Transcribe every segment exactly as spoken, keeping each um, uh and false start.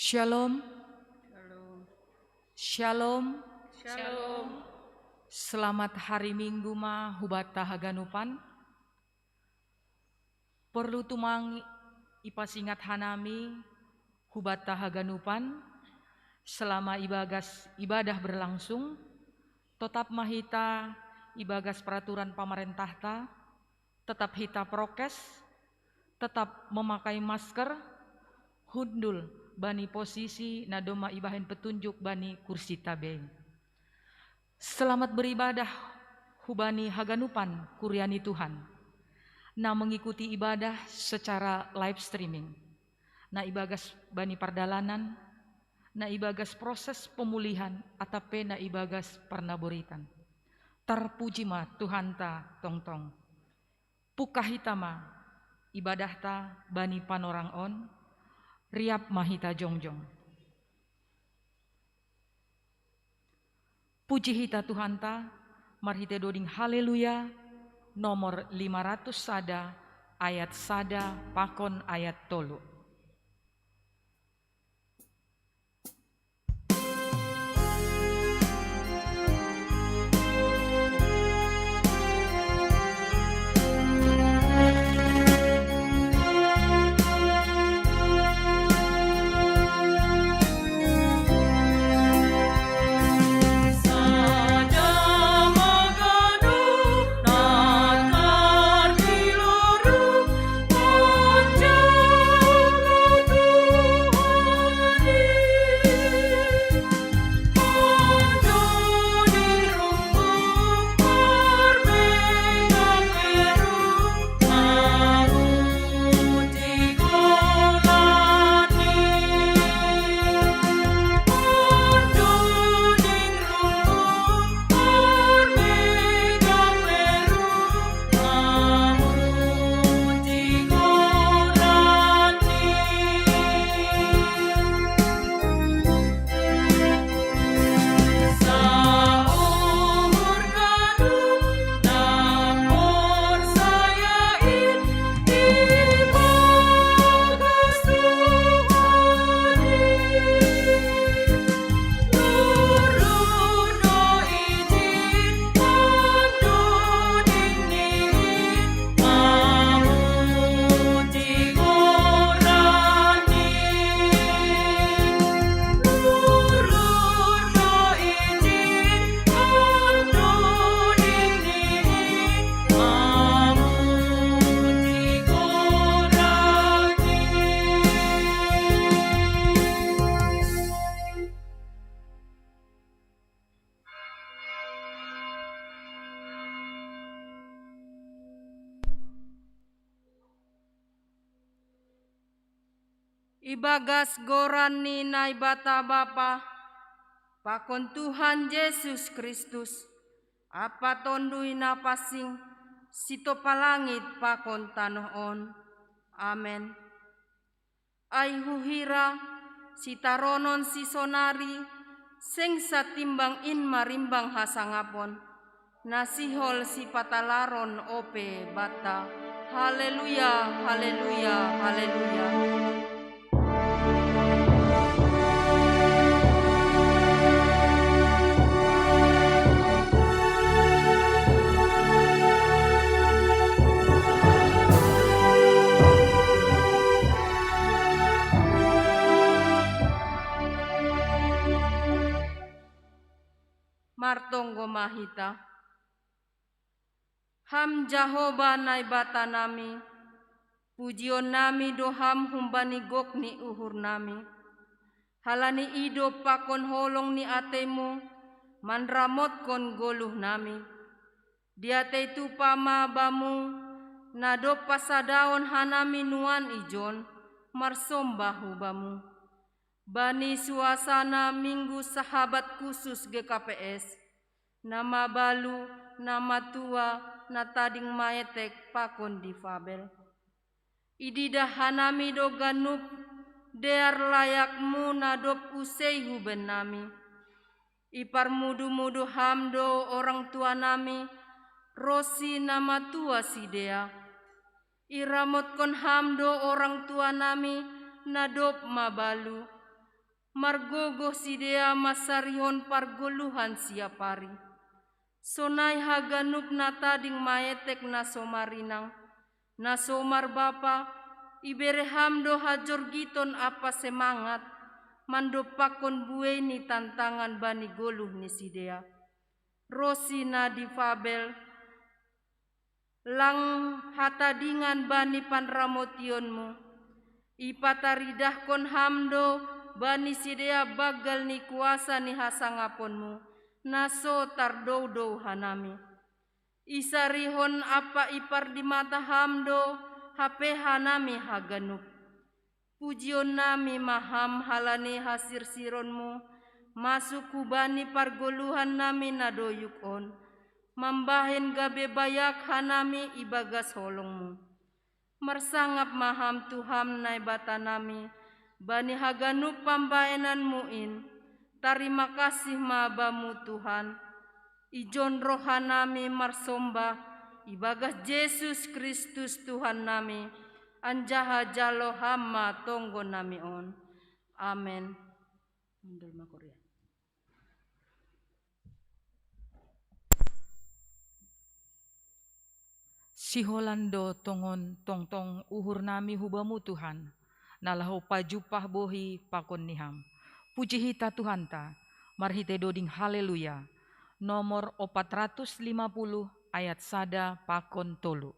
Shalom. Shalom. Shalom. Selamat hari Minggu ma hubata haganupan. Perlu tumang ipasingat hanami hubata haganupan, selama ibagas ibadah berlangsung, tetap mahita ibagas peraturan pamarentahta, tetap hita prokes, tetap memakai masker, hundul bani posisi na doma ibahen petunjuk bani kursi tabei. Selamat beribadah hubani haganupan kuria ni Tuhan, na mengikuti ibadah secara live streaming, na ibagas bani pardalanan, na ibagas proses pemulihan, atape na ibagas parnaboritan. Tarpuji ma Tuhanta tongtong. Pungkah hita ma ibadahta bani panorang on, riap ma hita jongjong. Puji hita Tuhanta, marhite doding Haleluya, nomor lima ratus sada, ayat sada pakon ayat tolu. Ibagas goran ni Naibata Bapa, pakon Tuhan Jesus Kristus, ampa Tonduy Napansing, sitopa langit pakon tanoh on. Amen. Ai huhira, sitaronon sisonari, seng satimbang in marimbang hasangapon, na sihol sipatalaron ope banta. Haleluya, haleluya, haleluya. Martonggo ma hita. Ham Jahowa Naibatanami, pujionnami do Ham humbani gok ni uhurnami, halani idop pakon holong ni ateimu manramotkon goluhnami. Diatei tupa ma Bamu, na dob pasadaon hanami nuan ijon, marsombah hu Bamu. Bani suasana Minggu Sahabat Khusus G K P S, na mabalu, na matua, na tading maetek pakon difabel. Ididah hanami do ganup dear layakMu na dob usei hu bennami. Iparmudu-mudu Ham do orang tuanami, ronsi na matua sidea. Iramotkon Ham do orang tuanami na dob mabalu, Margogoh sidea mansarihon pargoluhan siapari. Sonai haganup na tading maetek na so marinang, na so marbapa, ibere Ham do hajorgiton ampa semangat, mandompakkon buei ni tantangan bani goluh ni sidea. Ro si na difabel, lang hatadingan bani panramotionMu. Ipataridahkon Ham do bani sidea banggal ni kuasa ni hasangaponMu, na so tardoudou hanami. Isarihon ampa ipardimata Ham do hape hanami haganup. Pujionnami ma Ham halani hasirsironMu, masuk hubani pargoluhannami na doyuk on, mambahen gabe bayak hanami ibagas holongMu. Marsangap ma Ham tu Ham Naibatanami, bani haganup pambahenanMu in. Tarima kasih ma Bamu Tuhan. Ijon rohanami marsombah ibagas Jesus Kristus Tuhannami, anjaha jalo Ham ma tonggonami on. Amen. Mundul ma kuria. Siholan do tongon tongtong uhurnami hu Bamu Tuhan, na laho pajumpah bohi pakon ni Ham. Puji hita Tuhanta, marhite doding Haleluya, nomor opat ratus lima puluh, ayat sada pakon tolu.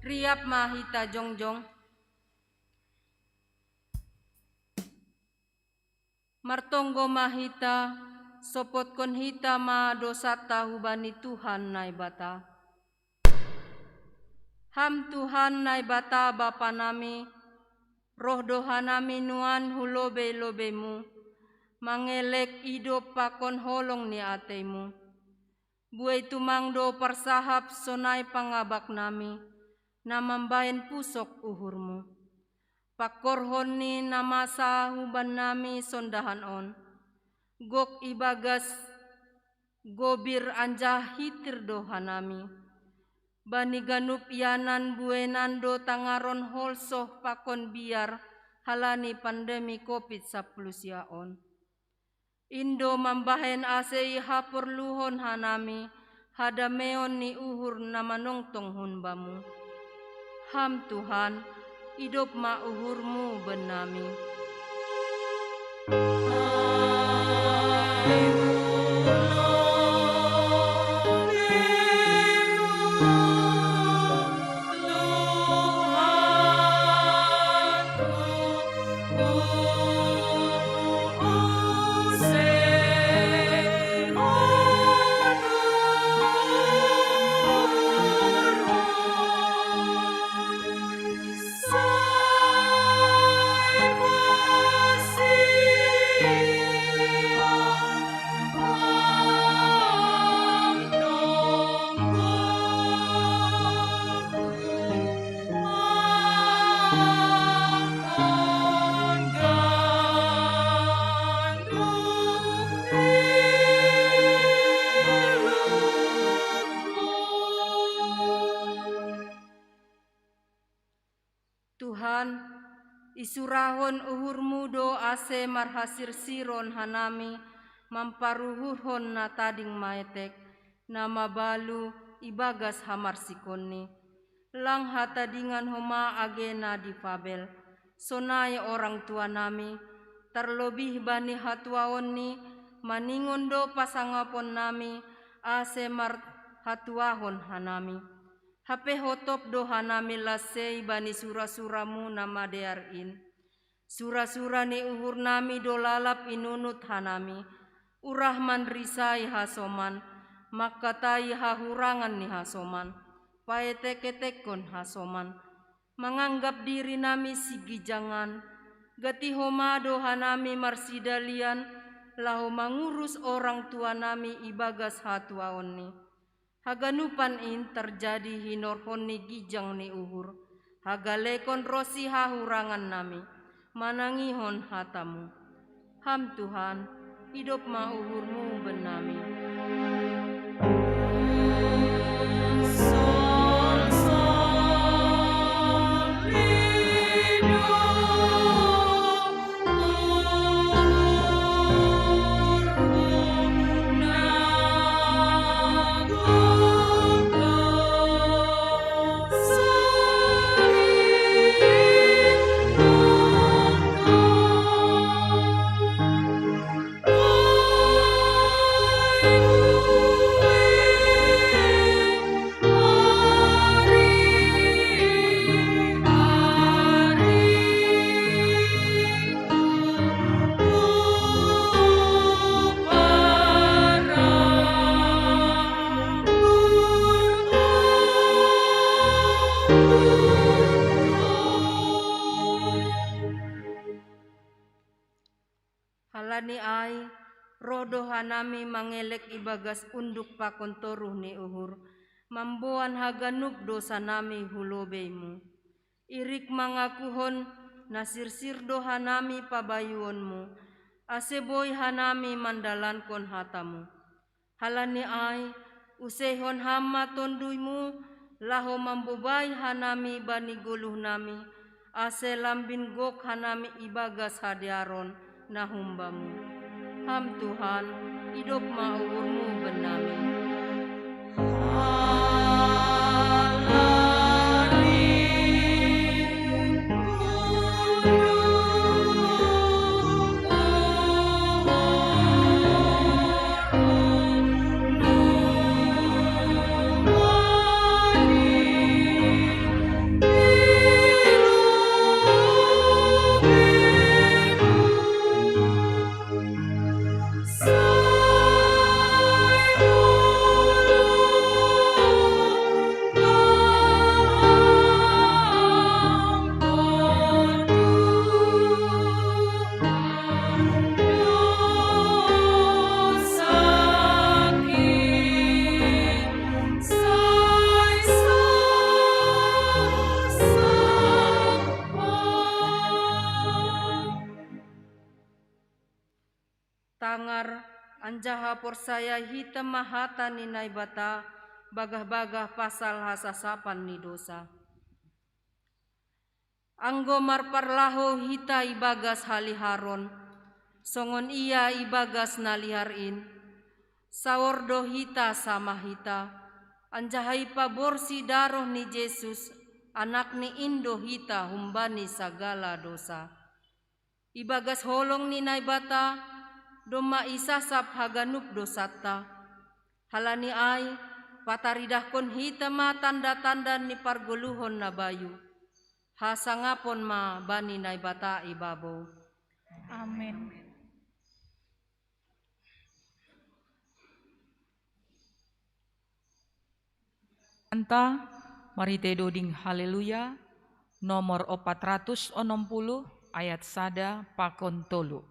Riap ma hita jongjong. Martonggo ma hita, sopotkon hita ma dosanta hubani Tuhan Naibata. Ham Tuhan Naibata Bapanami, roh do hanami nuan hu lobei-lobeiMu, mangelek idop pakon holong ni ateiMu. Buei tumang do parsahap sonai pangabaknami, na mambahen pusok uhurMu. Pangkorhon ni na masa hubannami sondahan on, gok ibagas gobir anjaha hintir do hanami. Bani ganup ianan bueinan do tangaron holsoh pakon biar halani pandemi covid sampulu sia on. In do mambahen ase ihaporluhon hanami hadameon ni uhur na manongtong hun Bamu. Ham Tuhan, idop ma uhurMu bennami. Isurahon uhurmu do ase marhasirsiron hanami mamparuhurhon na tading maetek, na mabalu ibagas hamarsikonni. Lang hatadingan homa age na difabel, sonai orang tuanami, tarlobih bani hatuaonni, maningon do pasangaponnami, ase marhatuahon hanami. Hape hotop do hanami lansei bani sura-suramu na madear in. Sura-sura ni uhurnami do lalap inunut hanami, urah manrisai hasoman, mangkatai hahurangan ni hasoman, paetek-etekkon hasoman, manganggap dirinami sigijangan, gati homa do hanami marsidalian, laho mangurus orang tuanami ibagas hatuaonni. Haganupan in tarjadi hinorhon ni gijang ni uhur, hagalekon ronsi hahurangannami, manangihon hatamu. Ham Tuhan, idop ma uhurmu bennami. Halani ai, roh do hanami mangelek ibagas unduk pakon toruh ni uhur, mamboan haganup dosanami hu lobeimu. Irik mangakuhon na sirsir do hanami pabayuonmu, ase boi hanami mandalankon hatamu. Halani ai, useihon ham ma tonduymu, laho mambobai hanami bani goluhnami, ase lambin gok hanami ibagas hadearon na humbamu. Ham Tuhan, idop ma uhurmu bennami. Tangar, anjaha porsaya hita ma hata ni Naibata, bagah-bagah pasal hasasapan ni dosa. Anggo marparlahou hita ibagas haliharon, songon Ia ibagas na lihar in, saor do hita sama hita, anjaha ipaborsi daroh ni Jesus, Anakni in do hita humbani sagala dosa. Ibagas holong ni Naibata, domma isasap haganup dosanta. Halani ai, pataridahkon hita ma tanda-tanda ni pargoluhon na bayu. Hasangapon ma bani Naibata ibabou. Amen. Anta, marhitei doding Haleluya, nomor opat ratus onom puluh, ayat sada pakon tolu.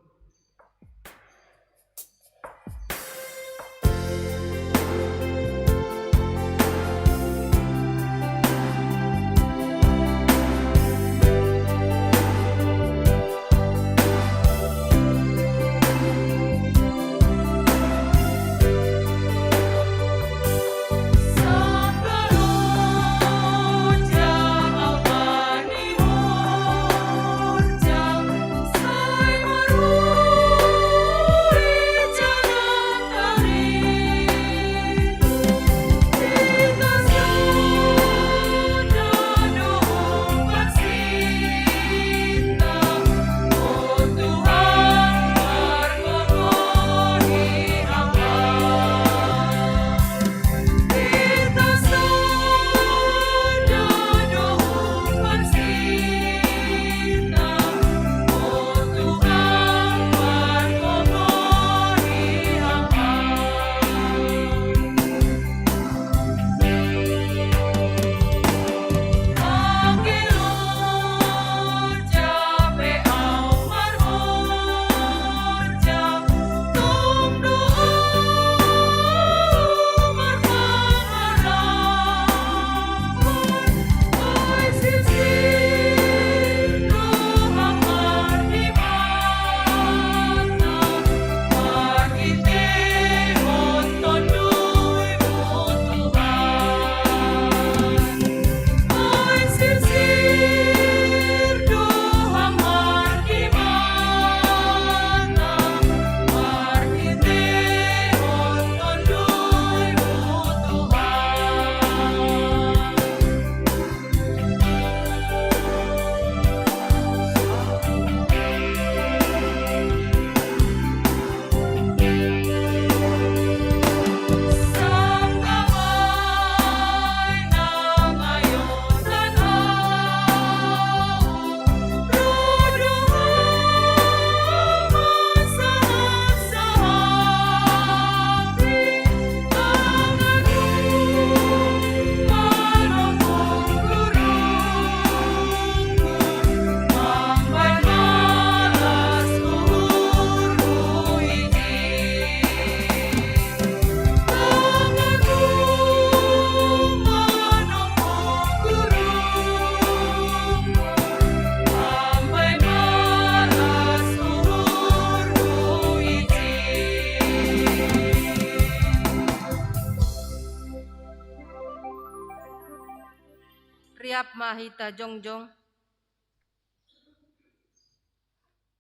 Siap ma hita jongjong.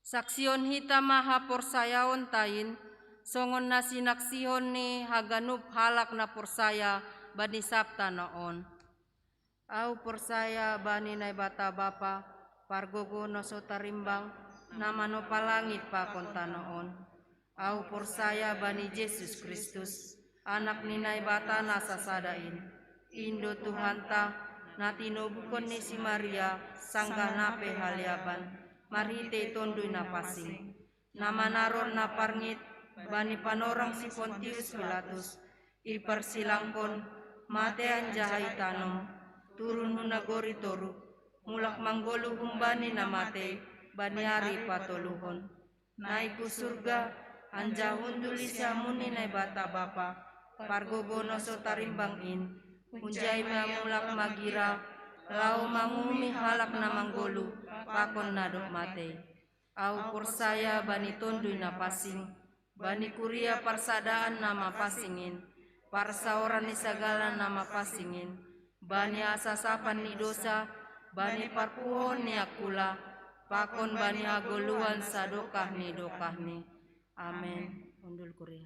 Saksion hita ma haporsayaon tain, songon na sinaksihon ni haganup halak na porsaya bani sab tano on. Au porsaya bani Naibata Bapa, pargogo na so tarimbang, na manopa langit pakon tano on. Au porsaya bani Jesus Kristus, Anak ni Naibata na sasada in. In do Tuhanta, na tinubuhon ni si Maria, sanggah na pe haleaban, marhitei Tonduy Napansing. Na manaron na parngit bani panorang si Pontius Pilatus, iparsilangkon, mate anjaha itanom, turun hu nagori toruh, mulak manggoluh humbani na matei bani ari patoluhon. Naik hu surga, anjaha hundul i siamun ni Naibata Bapa, pargogo na so tarimbang in, hunjai ma mulak magira, laho manguhumi halak na manggoluh pakon na dob matei. Au porsaya bani Tonduy Napansing, bani kuria parsadaan na mapansing in, parsaoran ni sagala na mapansing in, bani hasasapan ni dosa, bani parpuhoon ni angkula, pakon bani hagoluhan sadokah ni dokahni. Amen. Hundul kuria.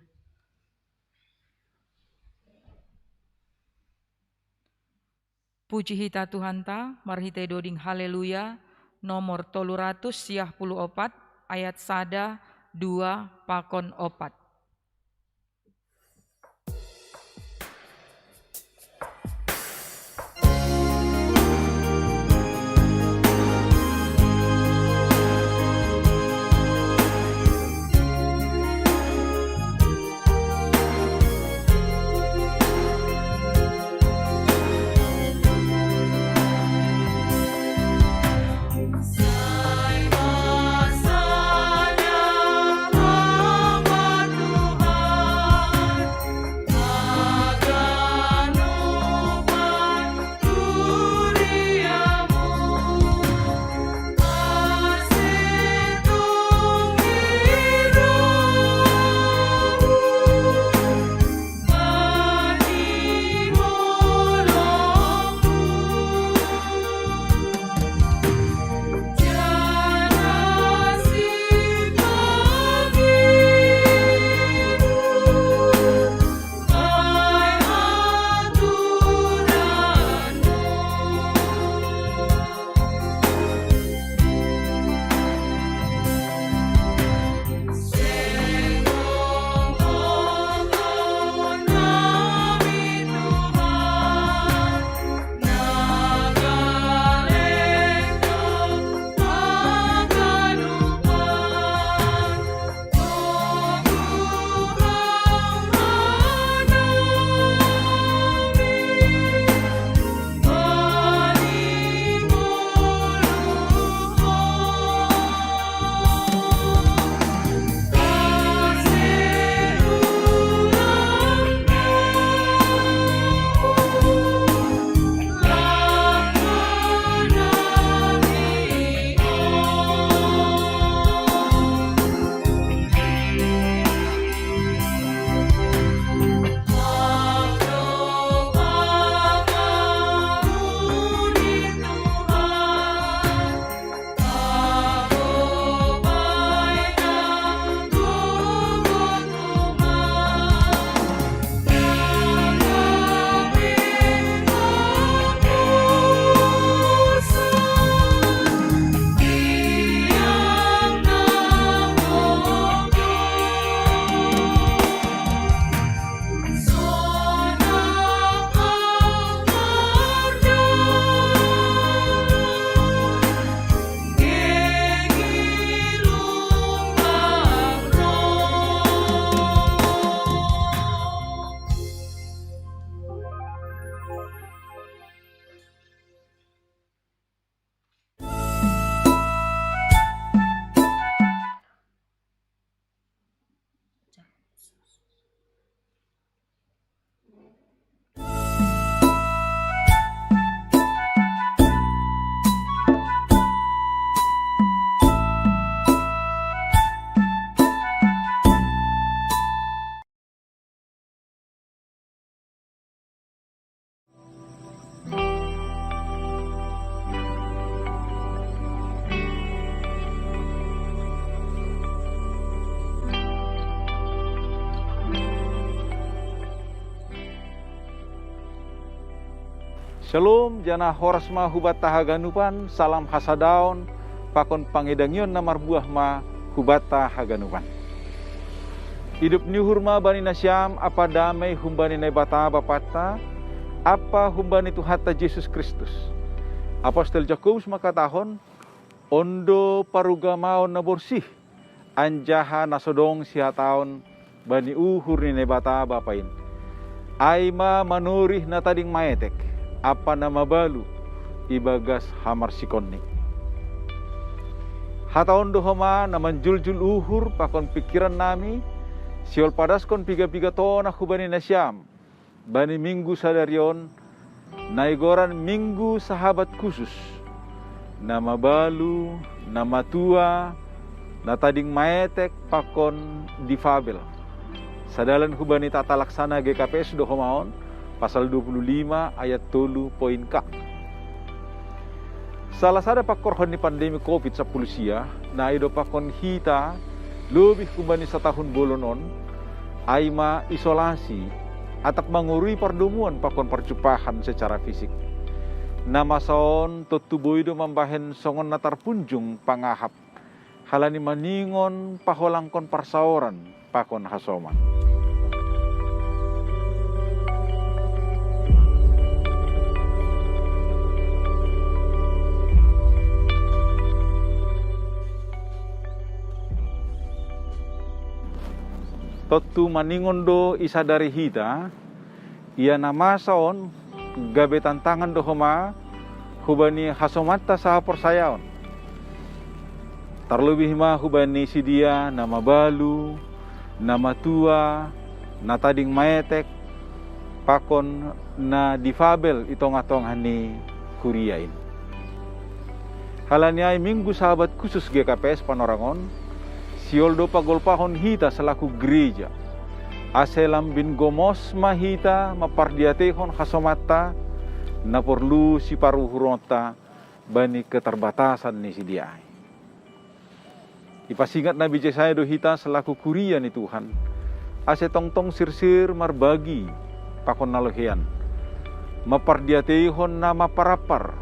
Puji hita Tuhanta, marhitei doding Haleluya, nomor tolu ratus siah puluh opat, ayat sada, dua, pakon opat. Shalom, janah horas ma hubanta haganupan, salam hasadaon, pakon pangidangion na marbuah ma hubanta haganupan. Idop ni uhur ma bani nasiam ampa damei humbani Naibata Bapanta, ampa humbani Tuhanta Jesus Kristus. Apostel Jakobus mangkatahon: On do parugamaon na borsih, anjaha na so dong sihataon bani uhur ni Naibata Bapa in. Ai ma manorih na tading maetek, ampa na mabalu ibagas hamarsikonni. Hata on do homa na manjuljul uhur pakon pingkiran nami, sihol padaskon piga-piga tona hubani nasiam, bani minggu sadari on, na igoran Minggu Sahabat Khusus, na mabalu, na matua, na tading maetek pakon difabel. Sadalan hubani tata laksana G K P S do homa on, pasal dua puluh lima ayat tolu poin K. Salah sada pangkorhon ni pandemi covid sampulu sia, na idompakkon hita lobih humbani satahun bolon on, ai ma isolasi, atap mangorui pardomuan pakon parjumpahan secara fisik. Na masa on tontu boi do mambahen songon na tarpunjung pangahap, halani maningon paholangkon parsaoran pakon hasoman. Tontu maningon do isadari hita, ia na masa on gabe tantangan do homa hubani hasomanta sahaporsayaon. Tarlobih ma hubani sidea na mabalu, na matua, na tading maetek, pakon na difabel i tongah-tongah ni kuria in. Halani ai Minggu Sabat khusus G K P S Panorang on, sihol do pagolpahon hita selaku gereja, ase lambin gomos ma hita mampardiateihon hasomanta na porlu siparuhuronta bani keterbatasan ni sidea ai. Ipasingat Nabi Jesaya do hita selaku kuria ni Tuhan, ase tongtong sirsir marbagi pakon na loheian, mampardiateihon na mamparampar,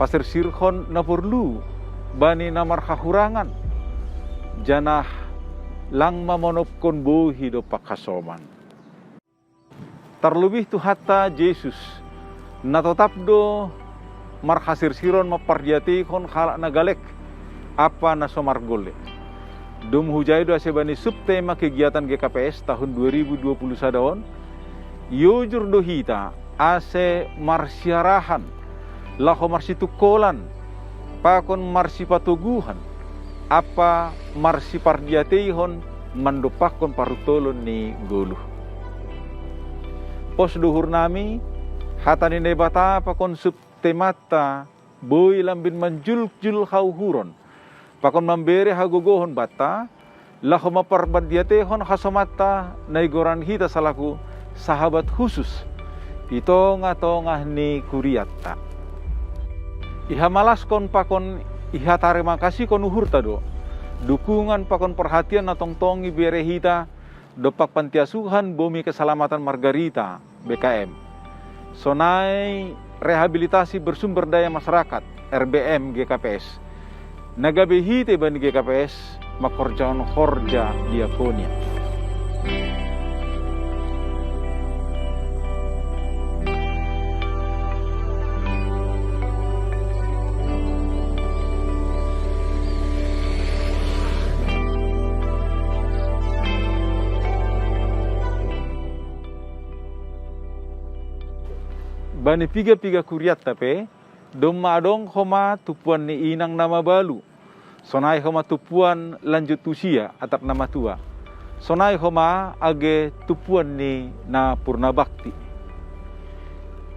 pasirsirhon na porlu bani na marhahurangan, janah lang mamonopkon bohi dompak hasoman. Tarlobih Tuhanta Jesus, na totap do marhasirsiron mampardiateihon halak na galek ampa na so margolle. Dum hujai do ase bani subtema kegiatan G K P S tahun dua ribu dua puluh sada on, iojur do hita ase marsiarahan, laho marsitungkolan, pakon marsipatoguhan, ampa marsipardiateihon mandompakkon paruntolon ni goluh. Pos do uhurnami, hata ni Naibata pakon subtemanta boi lambin manjuljul hauhuron, pakon mambere hagogohon banta, laho mampardiateihon hasomanta na igoran hita selaku sahabat khusus i tongah-tongah ni kurianta. Ihamalaskon pakon ihatarima kasihkon uhurta do dukungan pakon parhatian na tongtong ibere hita dompak Pantiasuhan Bumi Keselamatan Margarita, B K M, sonai Rehabilitasi Bersumber Daya Masyarakat, R B M, G K P S, na gabe hite bani G K P S mangkorjahon horja diakonia. Bani piga-piga kurianta pe, domma adong homa tumpuan ni inang na mabalu, sonai homa tumpuan lanjut usia atap na matua, sonai homa age tumpuan ni na purna bakti.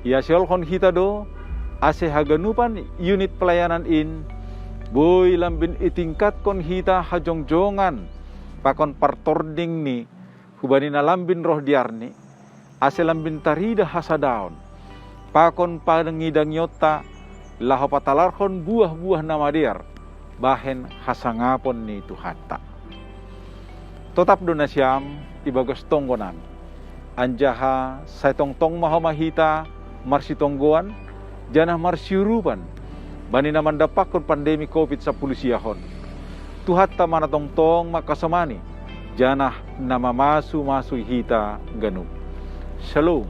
Iasiolhon hita do, ase haganupan unit pelayanan in boi lambin itingkatkon hita hajongjongan pakon partording ni hubani na lambin roh di arni, ase lambin tarida hasadaon pakon pangidangionta, laho patalarhon buah-buah na madear bahen hasangapon ni Tuhanta. Totap do nasiam ibagas tonggo nami, anjaha sai tongtong ma homa hita marsitonggoan, janah marsiurupan, bani na mandampakkon pandemi covid sampulu siahon. Tuhanta ma na tongtong mangkasomani, janah na mamasu-masui hita ganup. Shalom.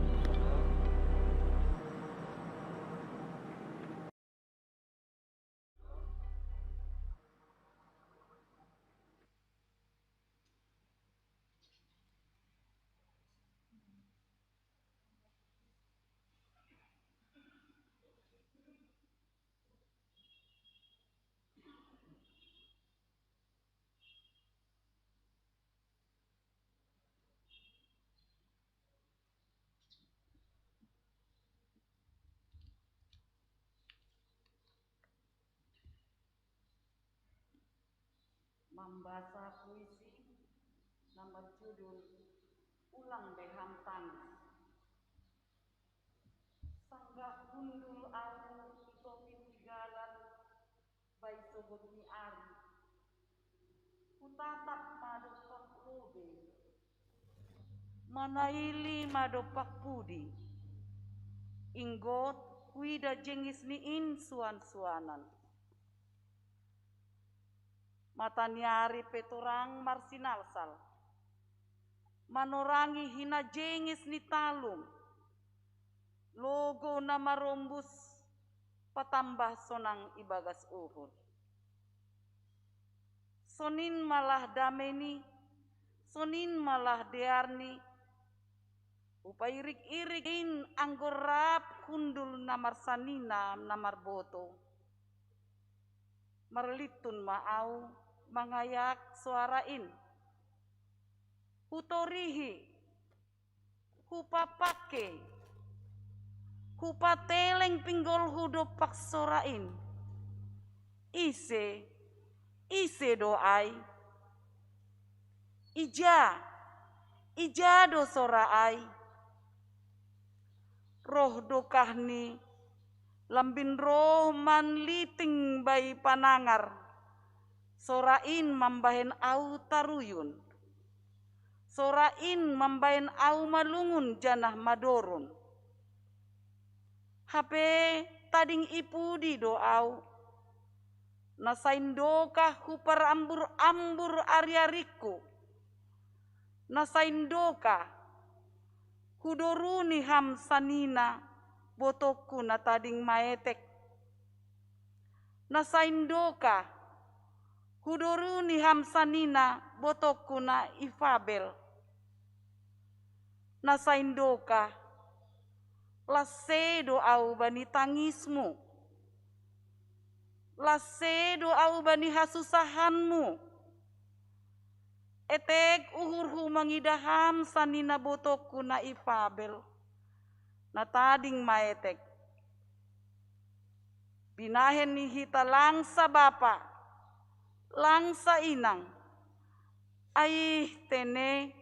Mambasa puisi na marjudul Ulang Be Ham Tangis. Sanggah hundul ahu i topi ni jalan, bai sogod ni ari, hutatap ma dompak lobei, manaili ma dompak pudi. Inggot huida jengis ni insuan-suanan. Mata ni ari pe torang marsinalsal, manorangi hinajengis ni talum. Logou na marombus patambah sonang ibagas uhur. Sonin ma lah dameini, sonin ma lah dearni, hupairik-irik in anggo rap hundul na marsanina na marboto. Marlintun ma ahu mangayak soara in. Hutorihi, hupapangke, hupateleng pinggolhu dompak sora in. Ise, ise do ai? Ija, ija do sora ai? Roh do kahni, lambin roh manliting bai panangar. Sora in mambahen ahu taruyun. Sora in mambahen ahu malungun janah madorun. Hape tading i pudi do ahu, na saindokah huparambur-ambur ari-aringku, na saindokah hudoruni ham sanina botongku na tading maetek. Na saindokah hudoruni ham sanina botongku na i Fabel. Na saindokah las sedo ahu bani tangismu. Las sedo ahu bani hasusahanmu. Etek uhurhu mangidah ham sanina botongku na i Fabel, na tading maetek. Binahen ni hita langsa bapa, langsa inang, aih tene,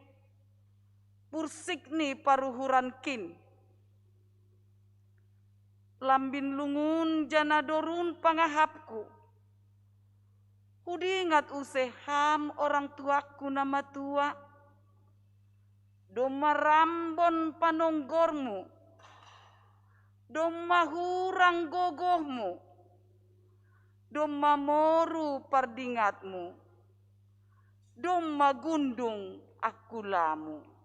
pursik ni paruhurankin. Lambin lungun janah dorun pangahapku. Hudingat use ham orang tuangku na matua. Domma rambon panonggormu, domma hurang gogohmu, domma moru pardingatmu, domma gundung angkulamu.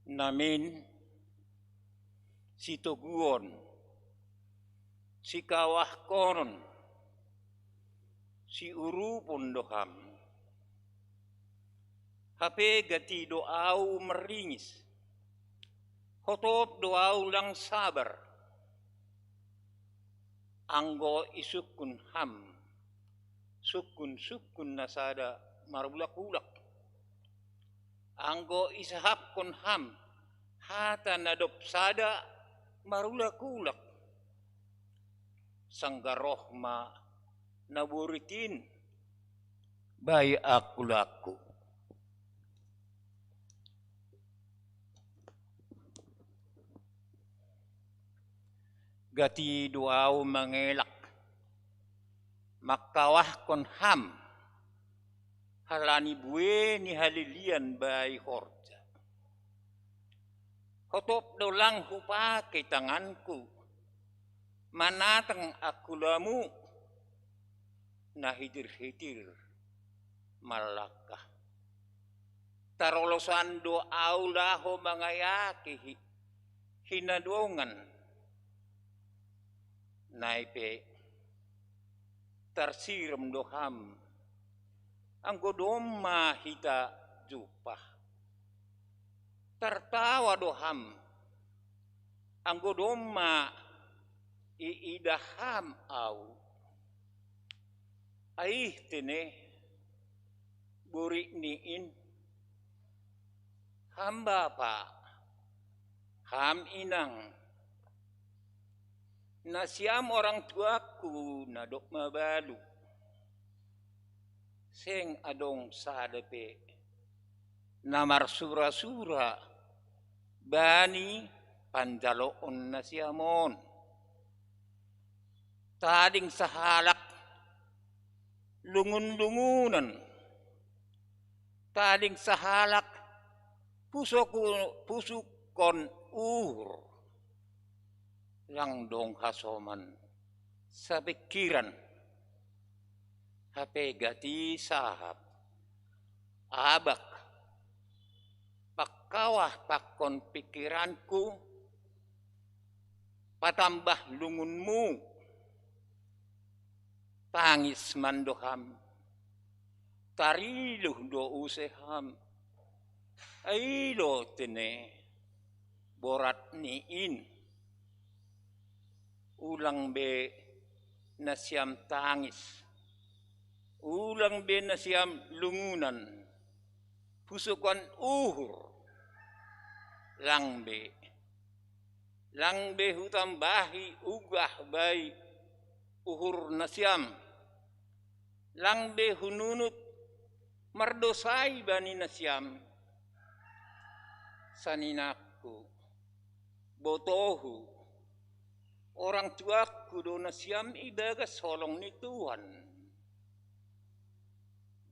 Namin sitoguon, sikawahkonon, siurupon do ham. Hape gati do ahu marringis, hotop do ahu lang sabar. Anggo isungkun ham sungkun-sungkun na sada marulak-ulak, anggo isahapkon ham hata na dob sada marulak-ulak, sanggah roh ma naborit in bai angkulangku. Gati do ahu mangelak, Mangkawahkon ham, halani buei ni halilian bai horja. Hotop do lang hupake tanganku, manatang angkulamu, na hitir-hitir mallangkah. Tarolosan do au laho mangayaki hi-, hinadongan. Nai pe tarsirom do ham, anggo domma hita jumpah. Tartawa do ham, anggo domma iidah ham au. Aih tene, borik ni in, ham bapa, ham inang, nasiam orang tuaku na dob mabalu, seng adong sada pe na marsura-sura bani panjaloon nasiam on. Tading sahalak lungun-lungunan, tading sahalak pusuku-, pusukkon uhur, lang dong hasoman sapingkiran, hape gati sahap, abak, pangkawah pangkon pingkiranku, patambah lungunmu, tangis mando ham, tariluh do use ham. Ai ilo tene, borat ni in, ulang be nasiam tangis, ulang be nasiam lungunan, pusukkon uhur, lang be, lang be hutambahi ugah bai uhur nasiam, lang be hununut mardosai bani nasiam. Saninangku, botohu, orang tuaku do nasiam ibagas holong ni Tuhan.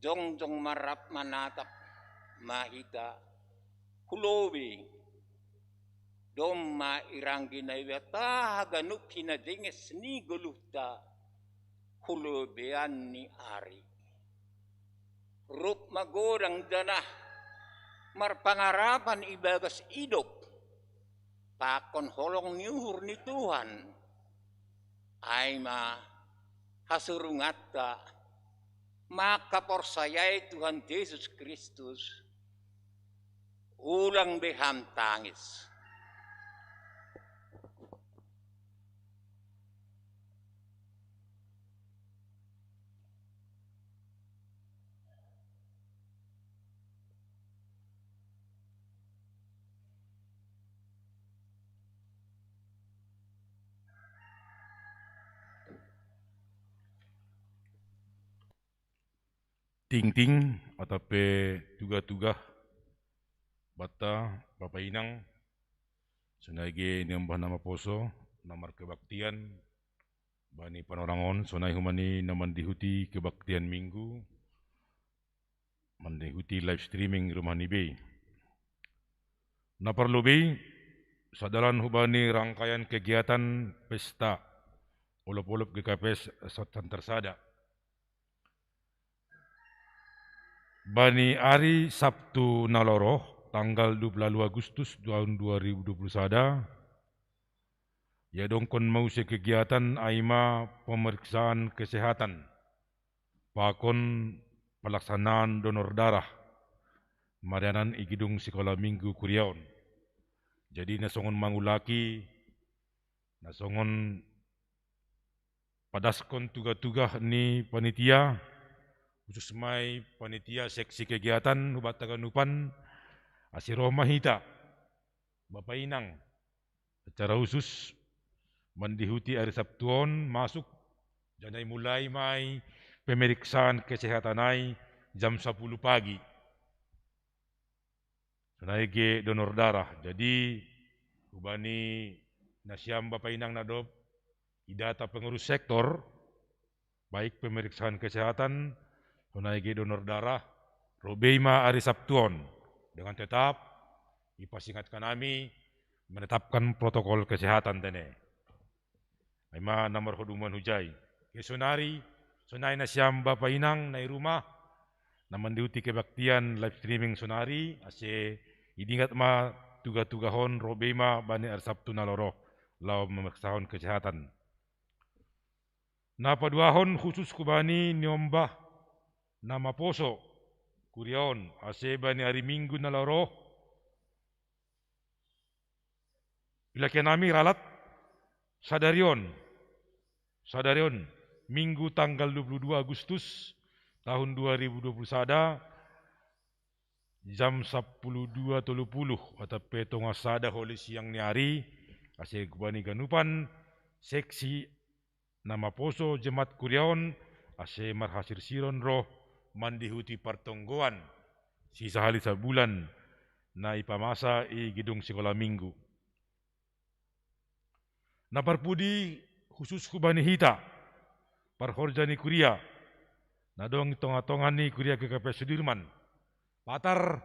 Jongjong ma rap manatap ma hita hu lobei, domma iranggi Naibata haganup hinajenges ni goluhta hu lobean ni ari. Rup magodang janah marpangarapan ibagas idop, pakon holong ni uhur ni Tuhan, ai ma hasurunganta mangkaporsayai Tuhan Jesus Kristus, ulang be ham tangis. Tingting atap pe tugah-tugah banta, bapa inang, sonai ge nimbah na maposo, na markebaktian bani panorang on, sonai homa ni na mandihuti kebaktian Minggu, mandihuti live streaming rumah ni bei. Na parlobei, sadalan hubani rangkaian kegiatan pesta olop-olop G K P S Santer sada. Bani ari Sabtu na lorong, tanggal dua puluh Agustus tahun dua ribu dua puluh sada, iadongkon ma use kegiatan ai ma pemeriksaan kesehatan pakon pelaksanaan donor darah marianan i gedung Sikola Minggu Kuriaon. Jadi na songon mangulaki, na songon padaskon tugah-tugah ni panitia, khusus ma i panitia seksi kegiatan hubanta ganupan, ase roh ma hita, bapa inang, secara khusus mandihuti ari Sabtu on masuk, janai mulai ma i pemeriksaan kesehatan ai jam sapuluh pagi. Sonai ge donor darah. Jadi hubani nasiam bapa inang na dob idata pengurus sektor, baik pemeriksaan kesehatan, sonai ge donor darah, ro be i ma ari Sabtu on, dengan tetap ipasingat hanami menetapkan protokol kesehatan tene. Ai ma na marhadomuan hujai. Ke sonari, sonai nasiam bapa inang na i rumah, na mandihuti kebaktian live streaming sonari, ase idingat ma tuga-tugahon ro be i ma bani ari Sabtu na laho ro, laho memeriksaon kesehatan. Na paduahon khusus hubani niombah na maposo kuria on, ase bani ari Minggu na laho ro, ilakian nami ralat sadari on, sadari on, Minggu tanggal dua puluh dua Agustus tahun dua ribu dua puluh sada, jam sapuluh dua tolu puluh atap pe tonga sada holi siang ni ari, ase hubani ganupan seksi na maposo jemaat kuria on, ase marhasirsiron ro mandihuti partonggoan sisahali sabulan na ipamasa i gedung sikola Minggu. Na parpudi khusus hubani hita parhorja ni kuria na adong i tonga-tonga ni kuria G K P S Sudirman. Patar,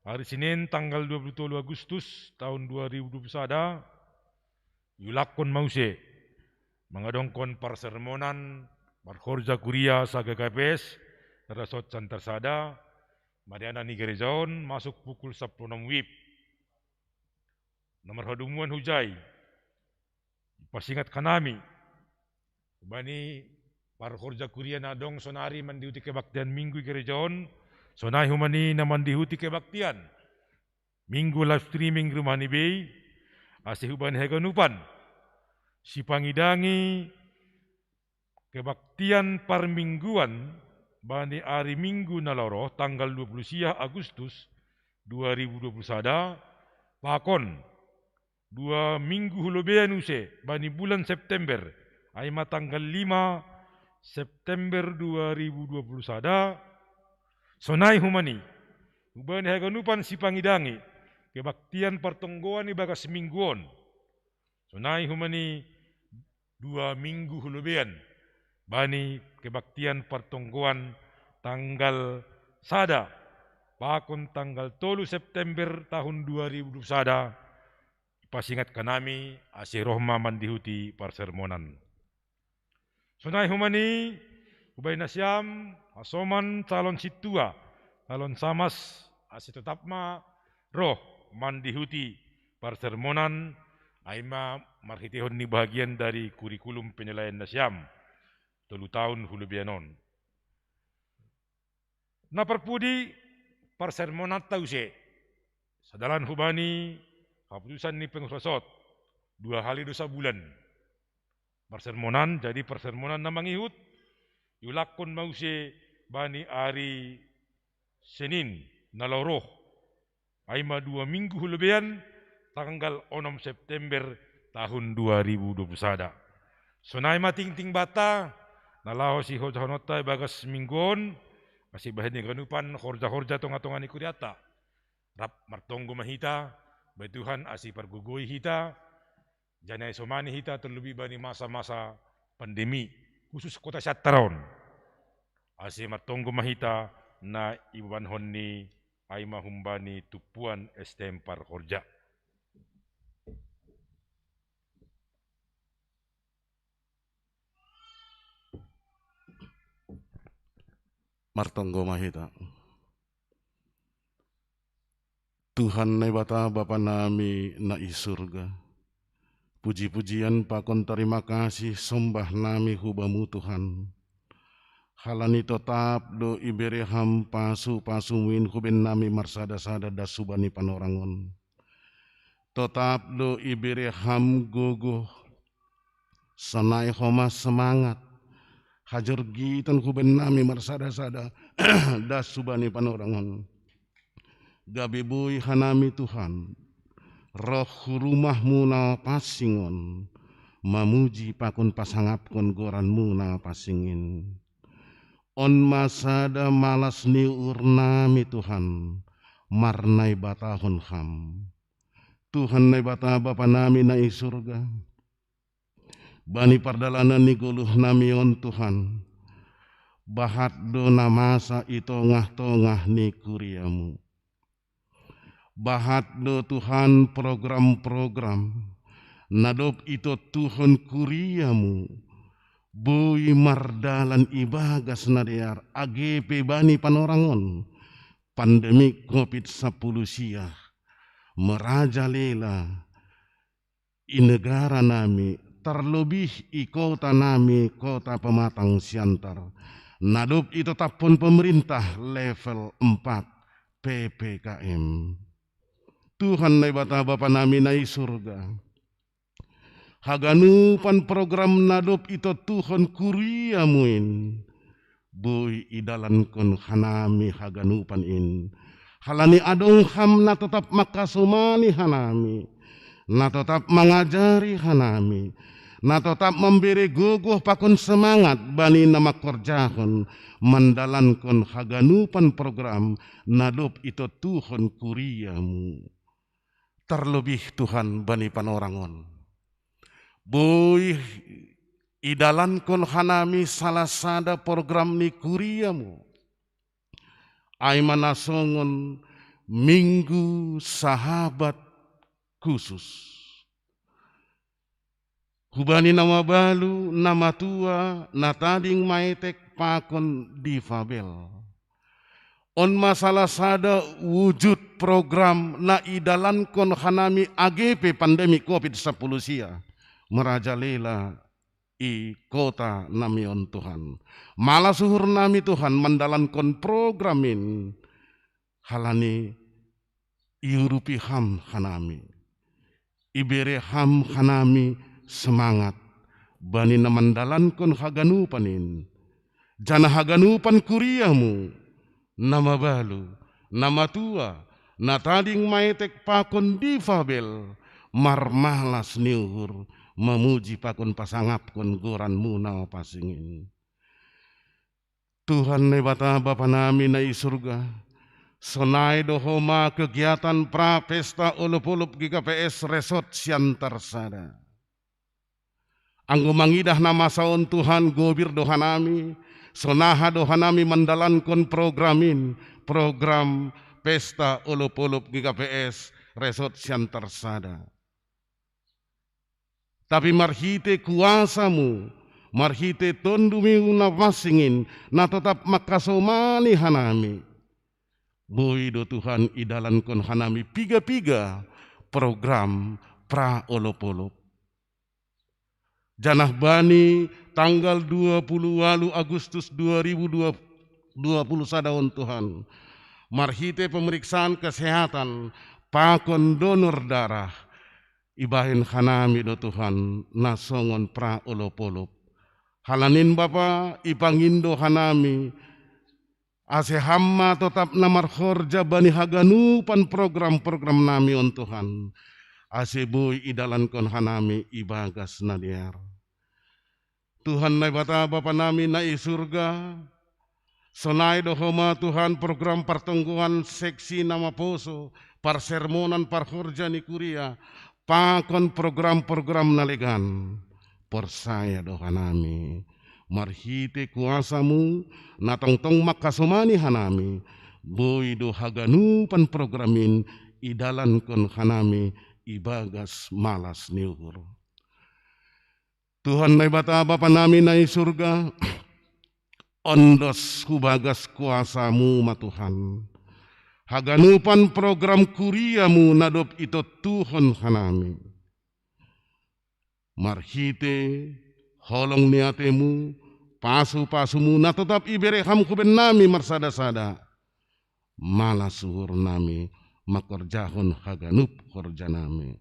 ari Senin tanggal dua puluh tolu Agustus tahun dua ribu dua puluh sada, iulakkon ma use mangadongkon parsermonan parhorja kuria sa-G K P S Resort Center Sada, marianan ni gereja on masuk pukul sapuluh onom wib. Na marhadomuan hujai, ipasingat hanami hubani parhorja kuria na adong sonari mandihuti kebaktian Minggu i gereja on, sonai hubani na mandihuti kebaktian Minggu live streaming rumah ni be i, ase hubani haganupan sipangidangi kebaktian parmingguan bani ari Minggu na laho ro tanggal dua puluh sia Agustus dua ribu dua puluh sada, pakon dua minggu hu lobeian use bani bulan September, ai ma tanggal lima September dua ribu dua puluh sada, sonai hubani, hubani haganupan sipangidangi kebaktian partonggoan i bagas Minggu on, sonai hubani dua minggu hu lobeian bani kebaktian partonggoan tanggal sada pakon tanggal tolu September tahun dua ribu dua puluh sada, ipasingat hanami ase roh ma mandihuti parsermonan. Sonai hubani, hubani nasiam hasoman calon sintua, calon samas, ase totap ma roh mandihuti parsermonan, ai ma marhiteihon ni bahagian dari kurikulum penilaian nasiam tolu taon hu lobeian on. Na parpudi, parsermonanta use sadalan hubani haputusan ni pengurus Resort, dua hali do sabulan parsermonan, jadi parsermonan na mangihut iulakkon ma use bani ari Senin na laho ro, ai ma dua minggu hu lobeian tanggal onom September tahun dua ribu dua puluh sada. Sonai ma tingting banta na laho sihorjahononta ibagas Minggu on, ase bahen ni haganupan horja-horja tonga-tonga ni kurianta. Rap martonggo ma hita, bahen Tuhan ase ipargogoi hita, janah isomani hita terlebih bani masa-masa pandemi, khusus kota Siantar on. Ase martonggo ma hita na ibabankon ni, ai ma humbani tumpuan S T M parhorja. Martonggo ma hita. Tuhan Naibata Bapa nami na i surga, puji-pujian pakon tarima kasih sombah nami hu Bamu Tuhan. Halani totap do ibere Ham pasu-pasuMu in huben nami marsada-sada das hubani panorang on. Totap do ibere Ham gogoh, sonai homa semangat, hajorgiton huben nami marsada-sada das hubani panorang on. Gabe boi hanami Tuhan, roh hu rumah-Mu na pansing on, mamuji pakon pasangapkon goran-Mu na pansing in. On ma sada malas ni uhur nami Tuhan, marnaibatahon Ham. Tuhan Naibata Bapa nami na i surga, Bani pardalanan ni goluh nami on Tuhan, bahat do na masa i tongah-tongah ni kuriamu. Bahat do Tuhan program-program na dob itottuhon kuriamu, boi mardalan ibagas na dear age pe bani panorang on, pandemi covid sapuluh sia, merajalela i negara nami, terlebih i kota nami, kota Pematang Siantar, na dob itotapkon pemerintah level empat P P K M. Tuhan Naibata Bapa nami na i surga, haganupan program na dob itottuhon kuriamu in, boi idalankon hanami haganupan in. Halani adong ham na totap mangkasomani hanami, na totap mangajari hanami, na totap mambere gogoh pakon semangat bani na mangkorjahon mandalankon haganupan program na dob itottuhon kuriamu. Terlebih Tuhan bani panorang on, boi idalankon hanami salah sada program ni kuriamu, ai ma na songon Minggu Sahabat Khusus. Hubani na mabalu, na matua, na tading maetek pakon difabel. On ma salah sada wujud program na idalankon hanami age pe pandemi covid sapuluh sia, merajalela i kota nami on Tuhan. Malas uhur nami Tuhan mandalankon program in, halani iurupi ham hanami. Ibere ham hanami semangat bani na mandalankon haganupan in, janah haganupan kuriamu, na mabalu, na matua, na tading maetek pakon difabel, marmalas ni uhur, mamuji pakon pasangapkon goranmu na pansing in. Tuhan Naibata Bapa nami na i surga, sonai do homa kegiatan pra pesta olop-olop G K P S Resort Siantar Sada. Anggo mangidah na masa on Tuhan, gobir do hanami, sonaha do hanami mandalankon program in, program pesta olop-olop G K P S Resort Siantar Sada. Tapi marhite kuasamu, marhite tondumi na pansing in, na totap mangkasomani hanami, boi do Tuhan idalankon hanami piga-piga program pra olop-olop. Janah bani tanggal dua puluh walu Agustus dua ribu dua puluh sada on Tuhan, marhite pemeriksaan kesehatan pakon donor darah, ibahen hanami do Tuhan na songon pra olop-olop. Halanin Bapa, ipangindo hanami, ase Ham ma totap na marhorja bani haganupan program-program nami on Tuhan, ase boi idalankon hanami ibagas na dear. Tuhan Naibata Bapa nami na i surga, sonai do homa Tuhan program partonggoan seksi na maposo, parsermonan, parhorja ni kuria, pakon program-program na legan. Porsaya do hanami, marhite kuasamu na tongtong mangkasomani hanami, boi do haganupan program in idalankon hanami ibagas malas ni uhur. Tuhan Naibata Bapa nami na i surga, ondos hubagas kuasamu ma Tuhan haganupan program kuriamu na dob itontuhon hanami. Marhite holong ni atemu, pasu-pasumu na totap ibere Ham hu bennami marsada-sada, malas uhurnami mangkorjahon haganup horjanami.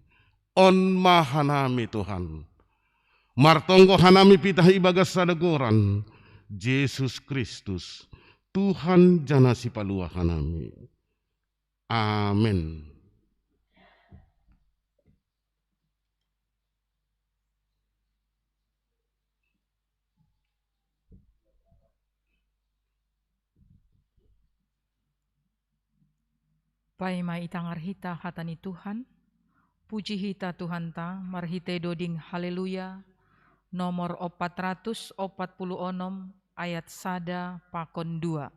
On ma hanami Tuhan, martonggo hanami pitah ibagas sada goran, Jesus Kristus, Tuhan janah Sipaluah hanami. Amen. Paima itangar hita hata ni Tuhan, puji hita Tuhanta marhitei doding haleluya, Nomor opat ratus opat puluh onom, ayat sada pakon dua.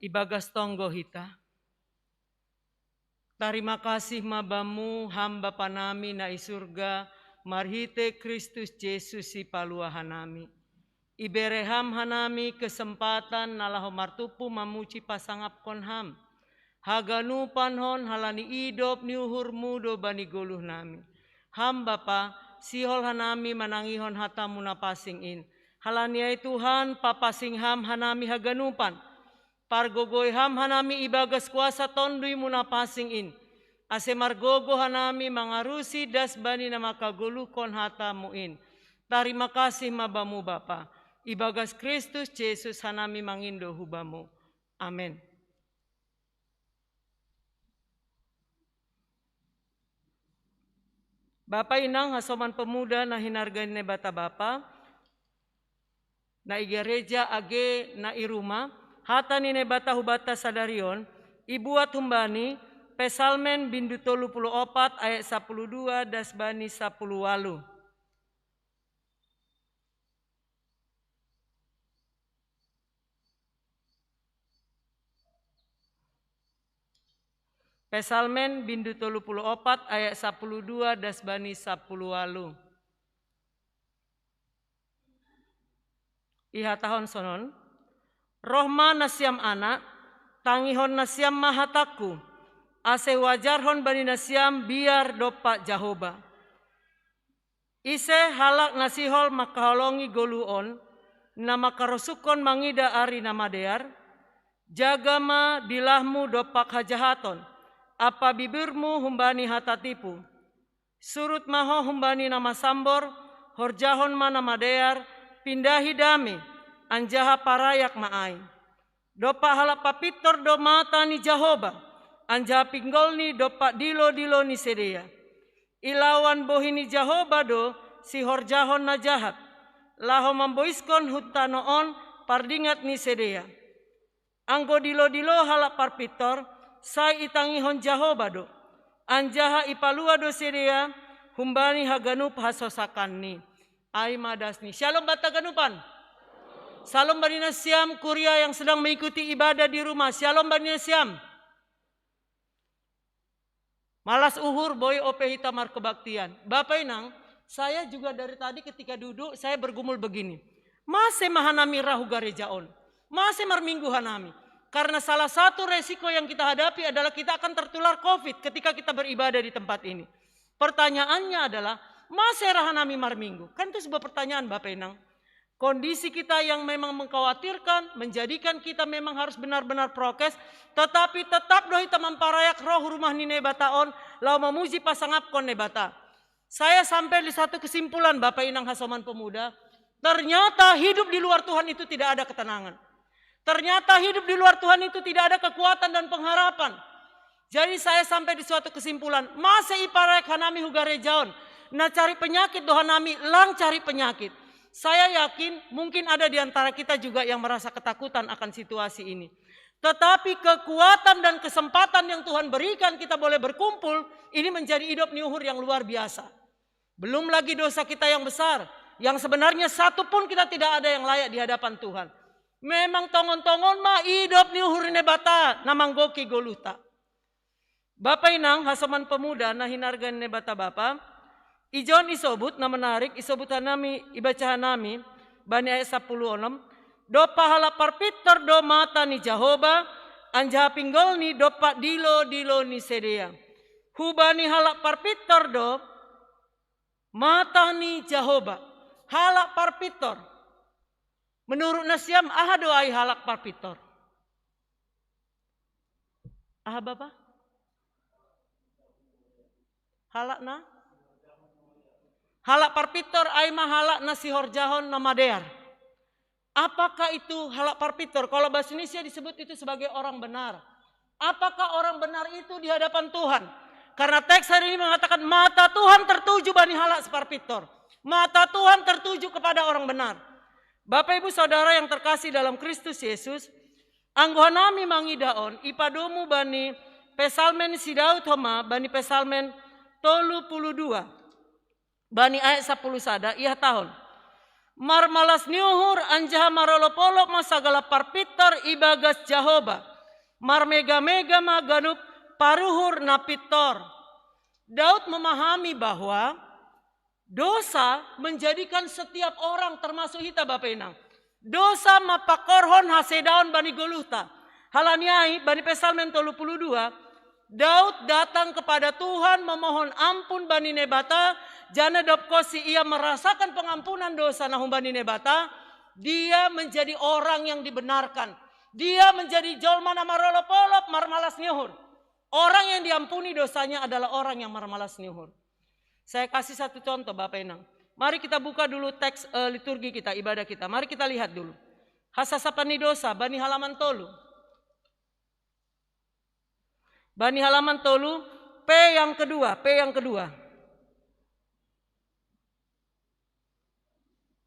Ibagas tonggo hita. Tarima kasih ma Bamu, Ham Bapa nami na i surga, marhite Kristus Jesus Sipalua hanami. Ibere Ham hanami kesempatan na laho martumpu mamuji pasangapkon Ham. Haganupan hon halani idop ni uhurMu do bani goluh nami. Ham Bapa, sihol hanami manangihon hataMu na pansing in. Halani ai Tuhan, papasing Ham hanami haganupan. Pargogoi Ham hanami ibagas kuasa TonduyMu na pansing in, ase margogoh hanami mangarusi das bani na mangkagoluhkon hataMu in. Tarima kasih ma Bamu Bapa. Ibagas Kristus Jesus hanami mangindo hu Bamu. Amen. Bapa inang, hasoman pemuda na hinargai Naibata Bapa, na i gareja age na i Ruma, hata ni Naibata hubanta sadari on, ibuat humbani Psalmen bindu tolu puluh opat ayat sapuluh dua das bani sapuluh walu. Psalmen bindu tolu puluh opat ayat sapuluh dua das bani sapuluh walu. Ihatahon sonon, roh ma nasiam anak, tangihon nasiam ma hatangku, ase huajarhon bani nasiam biar dompak Jahoba. Ise halak na sihol mangkaholongi goluh on, na mangkarosukkon mangida ari na madear? Jaga ma dilahmu dompak hajahaton, ampa bibirmu humbani hata tipu. Surut ma ho humbani na masambor, horjahon ma na madear, pindahi dame, anjaha parayak ma ai. Dompak halak parpintor do mata ni Jahoba, anjaha pinggolni dompak dilo-dilo ni sidea. Ilawan bohi ni Jahoba do sihorjahon na jahat, laho mamboiskon hun tano on pardingat ni sidea. Anggo dilo-dilo halak parpintor, sai itangihon Jahoba do, anjaha ipalua do sidea humbani haganup hasosakanni. Ai ma dasni. Syalom banta haganupan. Syalom bani nasiam kuria yang sedang mengikuti ibadah di rumah. Syalom bani nasiam. Malas uhur boi ope hita markebaktian. Bapa inang, saya juga dari tadi ketika duduk, saya bergumul begini. Mase ma hanami ra hu gareja on. Mase marminggu hanami. Karena salah satu resiko yang kita hadapi adalah kita akan tertular covid ketika kita beribadah di tempat ini. Pertanyaannya adalah, mase ra hanami marminggu? Kan itu sebuah pertanyaan, Bapak Inang. Kondisi kita yang memang mengkhawatirkan, menjadikan kita memang harus benar-benar prokes, tetapi tetap do hita mamparayak ro hu rumah ni Naibata on, laho mamuji pasangapkon Naibata. Saya sampai di satu kesimpulan, Bapak Inang hasoman pemuda, ternyata hidup di luar Tuhan itu tidak ada ketenangan. Ternyata hidup di luar Tuhan itu tidak ada kekuatan dan pengharapan. Jadi saya sampai di suatu kesimpulan, mase iparayak hanami hu gareja on, na cari penyakit do hanami, lang cari penyakit. Saya yakin mungkin ada di antara kita juga yang merasa ketakutan akan situasi ini. Tetapi kekuatan dan kesempatan yang Tuhan berikan kita boleh berkumpul, ini menjadi idop ni uhur yang luar biasa. Belum lagi dosa kita yang besar, yang sebenarnya satu pun kita tidak ada yang layak di hadapan Tuhan. Memang tongon-tongon ma idop ni uhur ni Naibata na manggohi goluhta. Bapak Inang hasoman pemuda na hinarga ni Naibata Bapa, ijon isobut na menarik, isobut hanami, ibaca hanami, bani ayat sapuluh onom, dompak halak parpintor do mata ni Jahowa, anjaha pinggolni dompak dilo-dilo ni sidea. Hubani halak parpintor do mata ni Jahowa. Halak parpintor. Menurut nasiam, aha do ai halak parpintor? Aha, Bapa? Halak na? Halak parpintor ai ma halak na sihorjahon na madear. Apakah itu halak parpintor? Kalau bahasa Indonesia disebut itu sebagai orang benar. Apakah orang benar itu di hadapan Tuhan? Karena teks hari ini mengatakan mata Tuhan tertuju bani halak si parpintor. Mata Tuhan tertuju kepada orang benar. Bapak, Ibu, Saudara yang terkasih dalam Kristus Yesus, anggo hanami mangidah on, ipadomu bani Psalmen si Daud homa, bani Psalmen tolu puluh dua. Bani ayat sapuluh sada, ia tahun. Marmalas ni uhur anjaha marolop-olop ma sagala parpintor ibagas Jahowa. Marmega-mega ma ganup paruhur na pintor. Daud memahami bahwa dosa menjadikan setiap orang, termasuk hita, Bapa Inang. Dosa mampakorhon hasedaon bani goluhta. Halani ai, bani Psalmen tolu puluh dua, Daud datang kepada Tuhan memohon ampun bani Naibata, janah dob kosi ia merasakan pengampunan dosa na humbani Naibata, dia menjadi orang yang dibenarkan. Dia menjadi jolma na marolop-olop, marmalas ni uhur. Orang yang diampuni dosanya adalah orang yang marmalas ni uhur. Saya kasih satu contoh, Bapak Inang. Mari kita buka dulu teks eh, liturgi kita, ibadah kita. Mari kita lihat dulu. Hasasapan ni dosa, bani halaman tolu. Bani halaman tolu, P yang kedua, P yang kedua.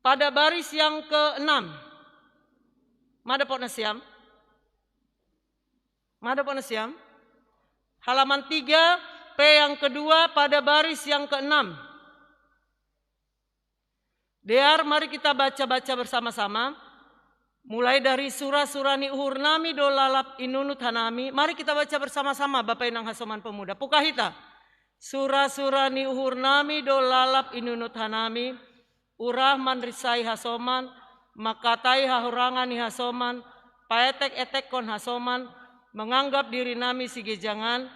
Pada baris yang keenam. Ma dapot nasiam? Ma dapot nasiam? Halaman tiga, P yang kedua pada baris yang keenam. Dear, mari kita baca-baca bersama-sama. Mulai dari sura-sura ni uhur nami do lalap inunut hanami. Mari kita baca bersama-sama, Bapak Inang hasoman pemuda. Pukah hita. Sura-sura ni uhur nami do lalap inunut hanami. Urah manrinsai hasoman, mangkatai hahurangan ni hasoman, paetek-etekkon hasoman, menganggap diri nami sigejangan,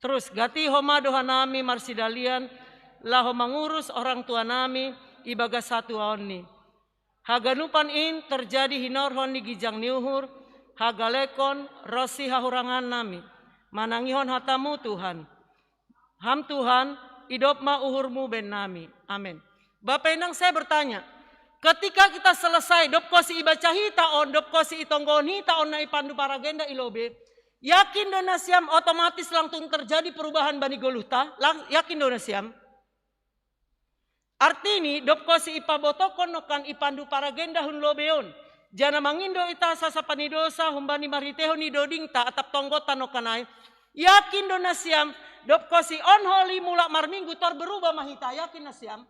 terus gati homa do hanami marsidalian, laho mangurus orang tua nami ibagas hatuaonni. Haganupan in terjadi hinorhon ni ginjang ni uhur, hagalekon ronsi hahurangan nami. Manangihon hatamu Tuhan. Ham Tuhan, idop ma uhurmu bahen nami. Amen. Bapak Inang, saya bertanya, ketika kita selesai, dob kosi ibaca hita on, dob kosi itonggohon hita on na ipandu paragenda i lobei, yakin do nasiam otomatis langsung terjadi perubahan bani goluhta? Lang, yakin do nasiam? Artini, dob kosi ipabotohkon nongkan ipandu paragenda hun lobei on, janah mangindo ita sasapan ni dosa humbani marhiteihon ni dodingta atap tonggonta nongkan ai, yakin do nasiam, dob kosi on holi mulak marminggu tor berubah ma hita, yakin nasiam?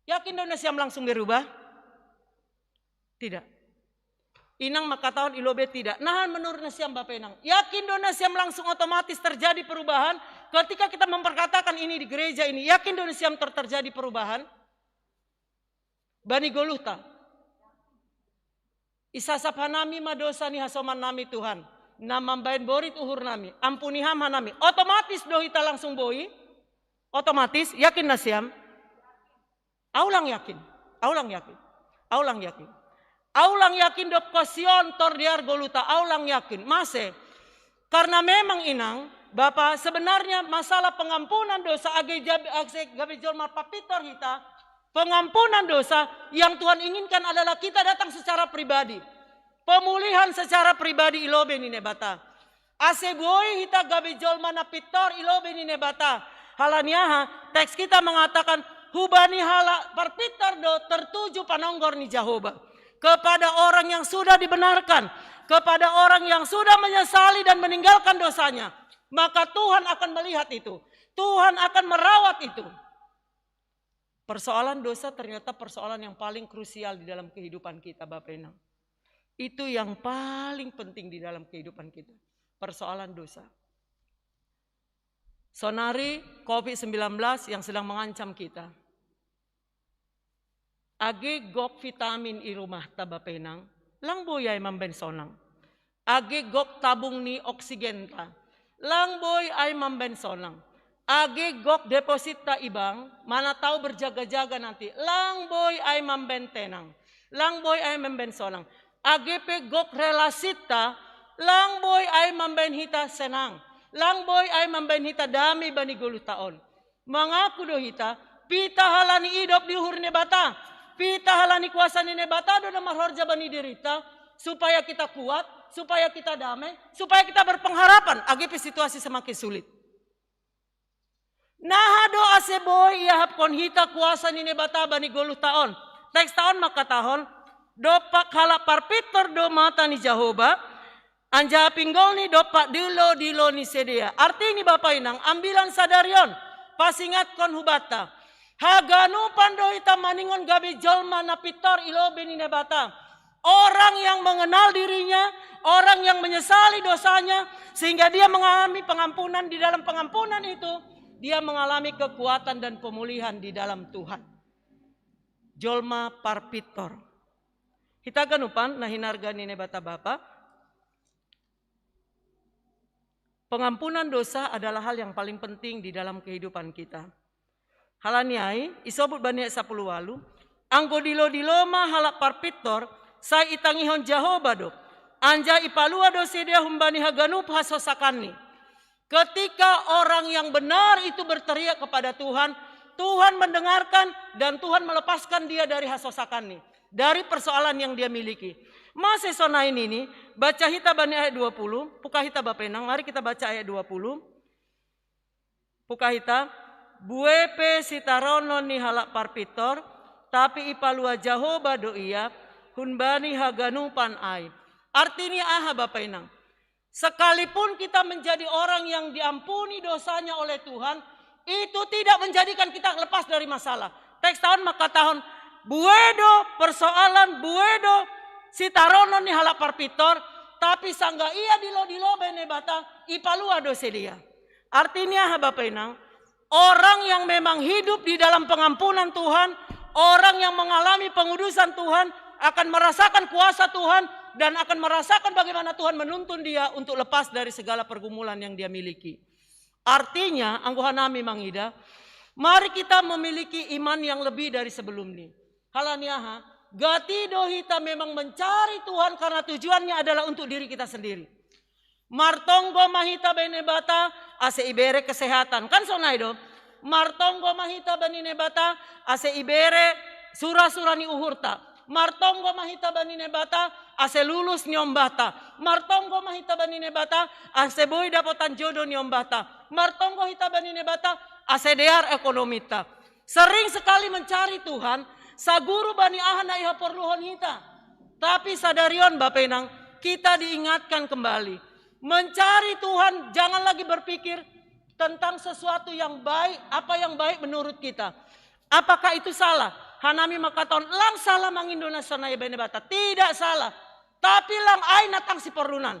Yakin do nasiam langsung berubah? Tidak. Inang mangkatahon i lobei tidak. Nahan menurut nasiam, Bapak Inang? Yakin do nasiam langsung otomatis terjadi perubahan ketika kita memperkatakan ini di gereja ini? Yakin do nasiam ter-, terjadi perubahan? Bani goluhta. Isasap hanami ma dosa ni hasoman nami Tuhan. Na mambaen borit uhur nami. Ampuni ham hanami. Otomatis do hita langsung boi. Otomatis, yakin nasiam? Au lang yakin. Au lang yakin. Au lang yakin. Au lang yakin dob kosion tordear goluhta. Au lang yakin. Mase. Karena memang inang, Bapa, sebenarnya masalah pengampunan dosa age gabe jolma parpintor hita, pengampunan dosa yang Tuhan inginkan adalah kita datang secara pribadi. Pemulihan secara pribadi i lobei ni Naibata. Ase boi hita gabe jolma na pintor i lobei ni Naibata. Halani aha, teks kita mengatakan, hubani halak parpintor do tertuju panonggor ni Jahowa. Kepada orang yang sudah dibenarkan, kepada orang yang sudah menyesali dan meninggalkan dosanya, maka Tuhan akan melihat itu. Tuhan akan merawat itu. Persoalan dosa ternyata persoalan yang paling krusial di dalam kehidupan kita, Bapak Inang. Itu yang paling penting di dalam kehidupan kita. Persoalan dosa. Sonari covid sembilan belas yang sedang mengancam kita. Age gok vitamin i rumahta, Bapak Inang, lang boi ai mambaen sonang. Age gok tabung ni oksigenta, lang boi ai mambaen sonang. Age gok depositta i bank, mana tahu berjaga-jaga nanti, lang boi ai mambaen tenang. Lang boi ai mambaen sonang. Age pe gok relasitta, lang boi ai mambaen hita senang. Lang boi ai mambaen hita dame bani goluhta on. Mangaku do hita, pitah halani idop di uhur ni Naibata, pitah halani kuasa ni Naibata do na marhorja bani dirita, supaya kita kuat, supaya kita dame, supaya kita berpengharapan age pe situasi semakin sulit. Naha do ase boi iahapkon hita kuasa ni Naibata bani goluhta on? Teksta on mangkatahon, dompak halak parpintor do mata ni Jahowa, anjaha pinggolni dompak dilo-dilo ni sidea. Artini, Bapak Inang, ambilan sadari on pasingatkon hubanta. Haganupan do hita maningon gabe jolma na pintor i lobei ni Naibata. Orang yang mengenal dirinya, orang yang menyesali dosanya, sehingga dia mengalami pengampunan. Di dalam pengampunan itu, dia mengalami kekuatan dan pemulihan di dalam Tuhan. Jolma parpintor. Hita ganupan na hinarga ni Naibata Bapa, pengampunan dosa adalah hal yang paling penting di dalam kehidupan kita. Halani ai, isobut bani ayat sapuluh ualu, anggo dilo-dilo ma halak parpintor, sai itangihon Jahowa do, anjaha ipalua do sidea humbani haganup hasosakanni. Ketika orang yang benar itu berteriak kepada Tuhan, Tuhan mendengarkan dan Tuhan melepaskan dia dari hasosakanni, dari persoalan yang dia miliki. Mase sonai nini, baca hita bani ayat dua puluh, buka hita Bapak Inang, mari kita baca ayat dua puluh. Buka hita, bue pe sitaronon ni halak parpintor, tapi ipalua Jahowa do ia, humbani haganupan ai. Artini aha, Bapak Inang? Sekalipun kita menjadi orang yang diampuni dosanya oleh Tuhan, itu tidak menjadikan kita lepas dari masalah. Teksta on mangkatahon, bue do persoalan, bue do sitaronon ni halak parpintor, tapi sanggah ia dilo-dilo baen Naibata, ipalua do sidea. Artini aha, Bapak Inang? Orang yang memang hidup di dalam pengampunan Tuhan, orang yang mengalami pengudusan Tuhan, akan merasakan kuasa Tuhan dan akan merasakan bagaimana Tuhan menuntun dia untuk lepas dari segala pergumulan yang dia miliki. Artinya, anggo hanami mangida, mari kita memiliki iman yang lebih dari sebelum ni. Halani aha? Gati do hita memang mencari Tuhan karena tujuannya adalah untuk diri kita sendiri. Martonggo ma hita baen Naibata, ase ibere kesehatan. Kan sonai do? Martonggo ma hita bani Naibata, ase ibere sura-sura ni uhurta. Martonggo ma hita bani Naibata, ase lulus niombahta. Martonggo ma hita bani Naibata, ase boi dapotan jodo niombahta. Martonggo hita bani Naibata, ase dear ekonomita. Sering sekali mencari Tuhan, saguru bani aha na ihaporluhon hita. Tapi sadari on, Bapak Inang, kita diingatkan kembali. Mencari Tuhan, jangan lagi berpikir tentang sesuatu yang baik, apa yang baik menurut kita. Apakah itu salah? Hanami mangkatahon, lang salah mangindo na sonai baen Naibata. Tidak salah. Tapi lang ai na tang siporlunan.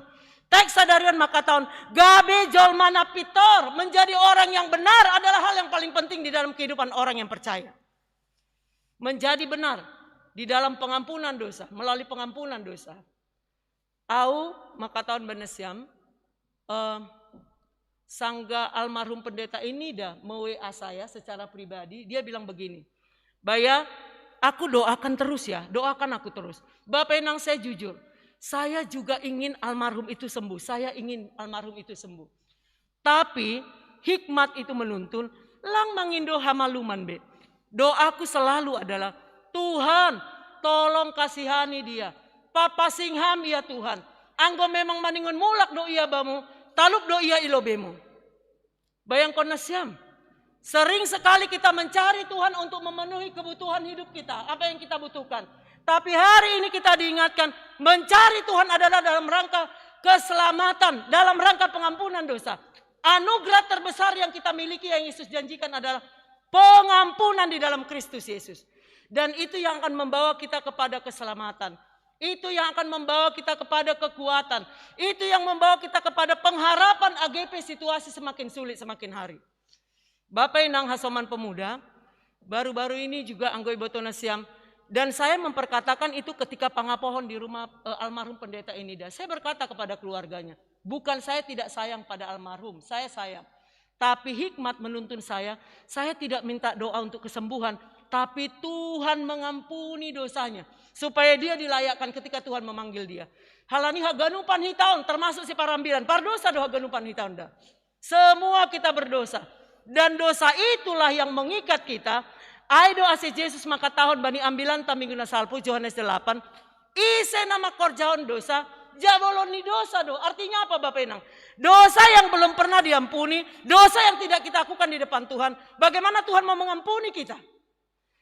Teks sadari on mangkatahon, gabe jolma na pintor, menjadi orang yang benar adalah hal yang paling penting di dalam kehidupan orang yang percaya. Menjadi benar. Di dalam pengampunan dosa, melalui pengampunan dosa. Au, maka tahun benesiam, eh, sangga almarhum pendeta ini dah me-WA saya secara pribadi, dia bilang begini, "Baya, aku doakan terus ya, doakan aku terus. Bapak Enang, saya jujur, saya juga ingin almarhum itu sembuh, saya ingin almarhum itu sembuh. Tapi hikmat itu menuntun, lang mangindo hamaluman be. Doaku selalu adalah, Tuhan, tolong kasihani dia. Papasing ham ia Tuhan. Anggo memang maningon mulak do ia bamu, talup do ia i lobemu." Bayangkon nasiam. Sering sekali kita mencari Tuhan untuk memenuhi kebutuhan hidup kita, apa yang kita butuhkan. Tapi hari ini kita diingatkan, mencari Tuhan adalah dalam rangka keselamatan, dalam rangka pengampunan dosa. Anugerah terbesar yang kita miliki, yang Yesus janjikan, adalah pengampunan di dalam Kristus Yesus. Dan itu yang akan membawa kita kepada keselamatan. Itu yang akan membawa kita kepada kekuatan. Itu yang membawa kita kepada pengharapan, A G P situasi semakin sulit semakin hari. Bapak Enang, hasoman pemuda, baru-baru ini juga anggo iboto nasiam, dan saya memperkatakan itu ketika pangapohon di rumah, eh, almarhum pendeta ini dah. Saya berkata kepada keluarganya, "Bukan saya tidak sayang pada almarhum, saya sayang. Tapi hikmat menuntun saya, saya tidak minta doa untuk kesembuhan, tapi Tuhan mengampuni dosanya, supaya dia dilayakkan ketika Tuhan memanggil dia." Hal ni haganupan hitaon, termasuk si parambilan, pardosa do haganupan hitaon dah. Semua kita berdosa. Dan dosa itulah yang mengikat kita. Ai do ase Jesus mangkatahon bani ambilanta minggu na salpu, Yohanes delapan, "Ise na mangkorjahon dosa, jabolon ni dosa do." Artinya apa, Bapak Enang? Dosa yang belum pernah diampuni, dosa yang tidak kita lakukan di depan Tuhan, bagaimana Tuhan mau mengampuni kita?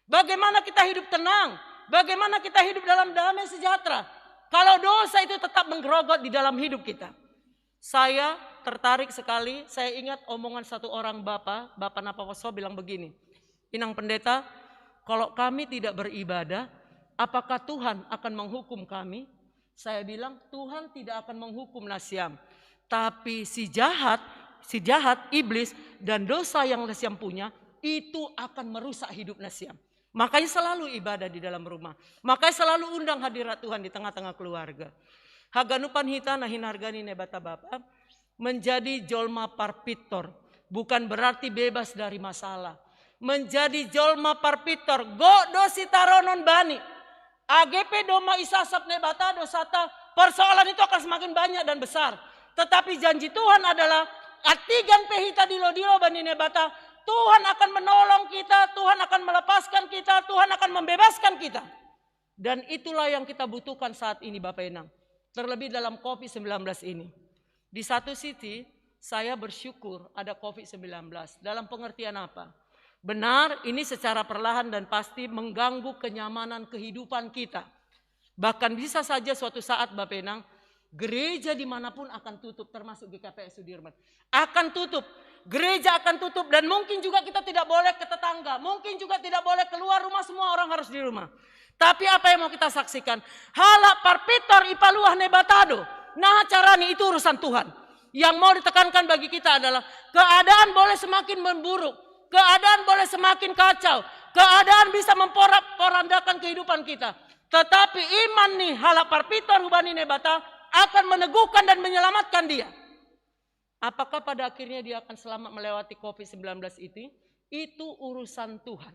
Bagaimana kita hidup tenang? Bagaimana kita hidup dalam damai sejahtera? Kalau dosa itu tetap menggerogot di dalam hidup kita. Saya tertarik sekali, saya ingat omongan satu orang bapak, Bapak Napawoso bilang begini, "Inang Pendeta, kalau kami tidak beribadah, apakah Tuhan akan menghukum kami?" Saya bilang, "Tuhan tidak akan menghukum nasiam. Tapi si jahat, si jahat, iblis, dan dosa yang nasiam punya, itu akan merusak hidup nasiam." Makanya selalu ibadah di dalam rumah. Makanya selalu undang hadirat Tuhan di tengah-tengah keluarga. Haganupan hita na hinarga ni Naibata Bapa, menjadi jolma parpintor bukan berarti bebas dari masalah. Menjadi jolma parpintor, gok do sitaronon bani. A G P domma isasap Naibata dosanta, persoalan itu akan semakin banyak dan besar. Tetapi janji Tuhan adalah, antigan pe hita dilo-dilo bani Naibata, Tuhan akan menolong kita, Tuhan akan melepaskan kita, Tuhan akan membebaskan kita. Dan itulah yang kita butuhkan saat ini, Bapak Enang. Terlebih dalam covid sembilan belas ini. Di satu sisi, saya bersyukur ada covid sembilan belas. Dalam pengertian apa? Benar, ini secara perlahan dan pasti mengganggu kenyamanan kehidupan kita. Bahkan bisa saja suatu saat, Bapak Enang, gereja dimanapun akan tutup, termasuk G K P S Sudirman. Akan tutup. Gereja akan tutup dan mungkin juga kita tidak boleh ke tetangga. Mungkin juga tidak boleh keluar rumah, semua orang harus di rumah. Tapi apa yang mau kita saksikan? Halak parpintor i paluah Naibata do. Nah, cara ni itu urusan Tuhan. Yang mau ditekankan bagi kita adalah keadaan boleh semakin memburuk. Keadaan boleh semakin kacau. Keadaan bisa memporak-porandakan kehidupan kita. Tetapi iman ni halak parpintor hubani Naibata akan meneguhkan dan menyelamatkan dia. Apakah pada akhirnya dia akan selamat melewati covid sembilan belas itu? Itu urusan Tuhan.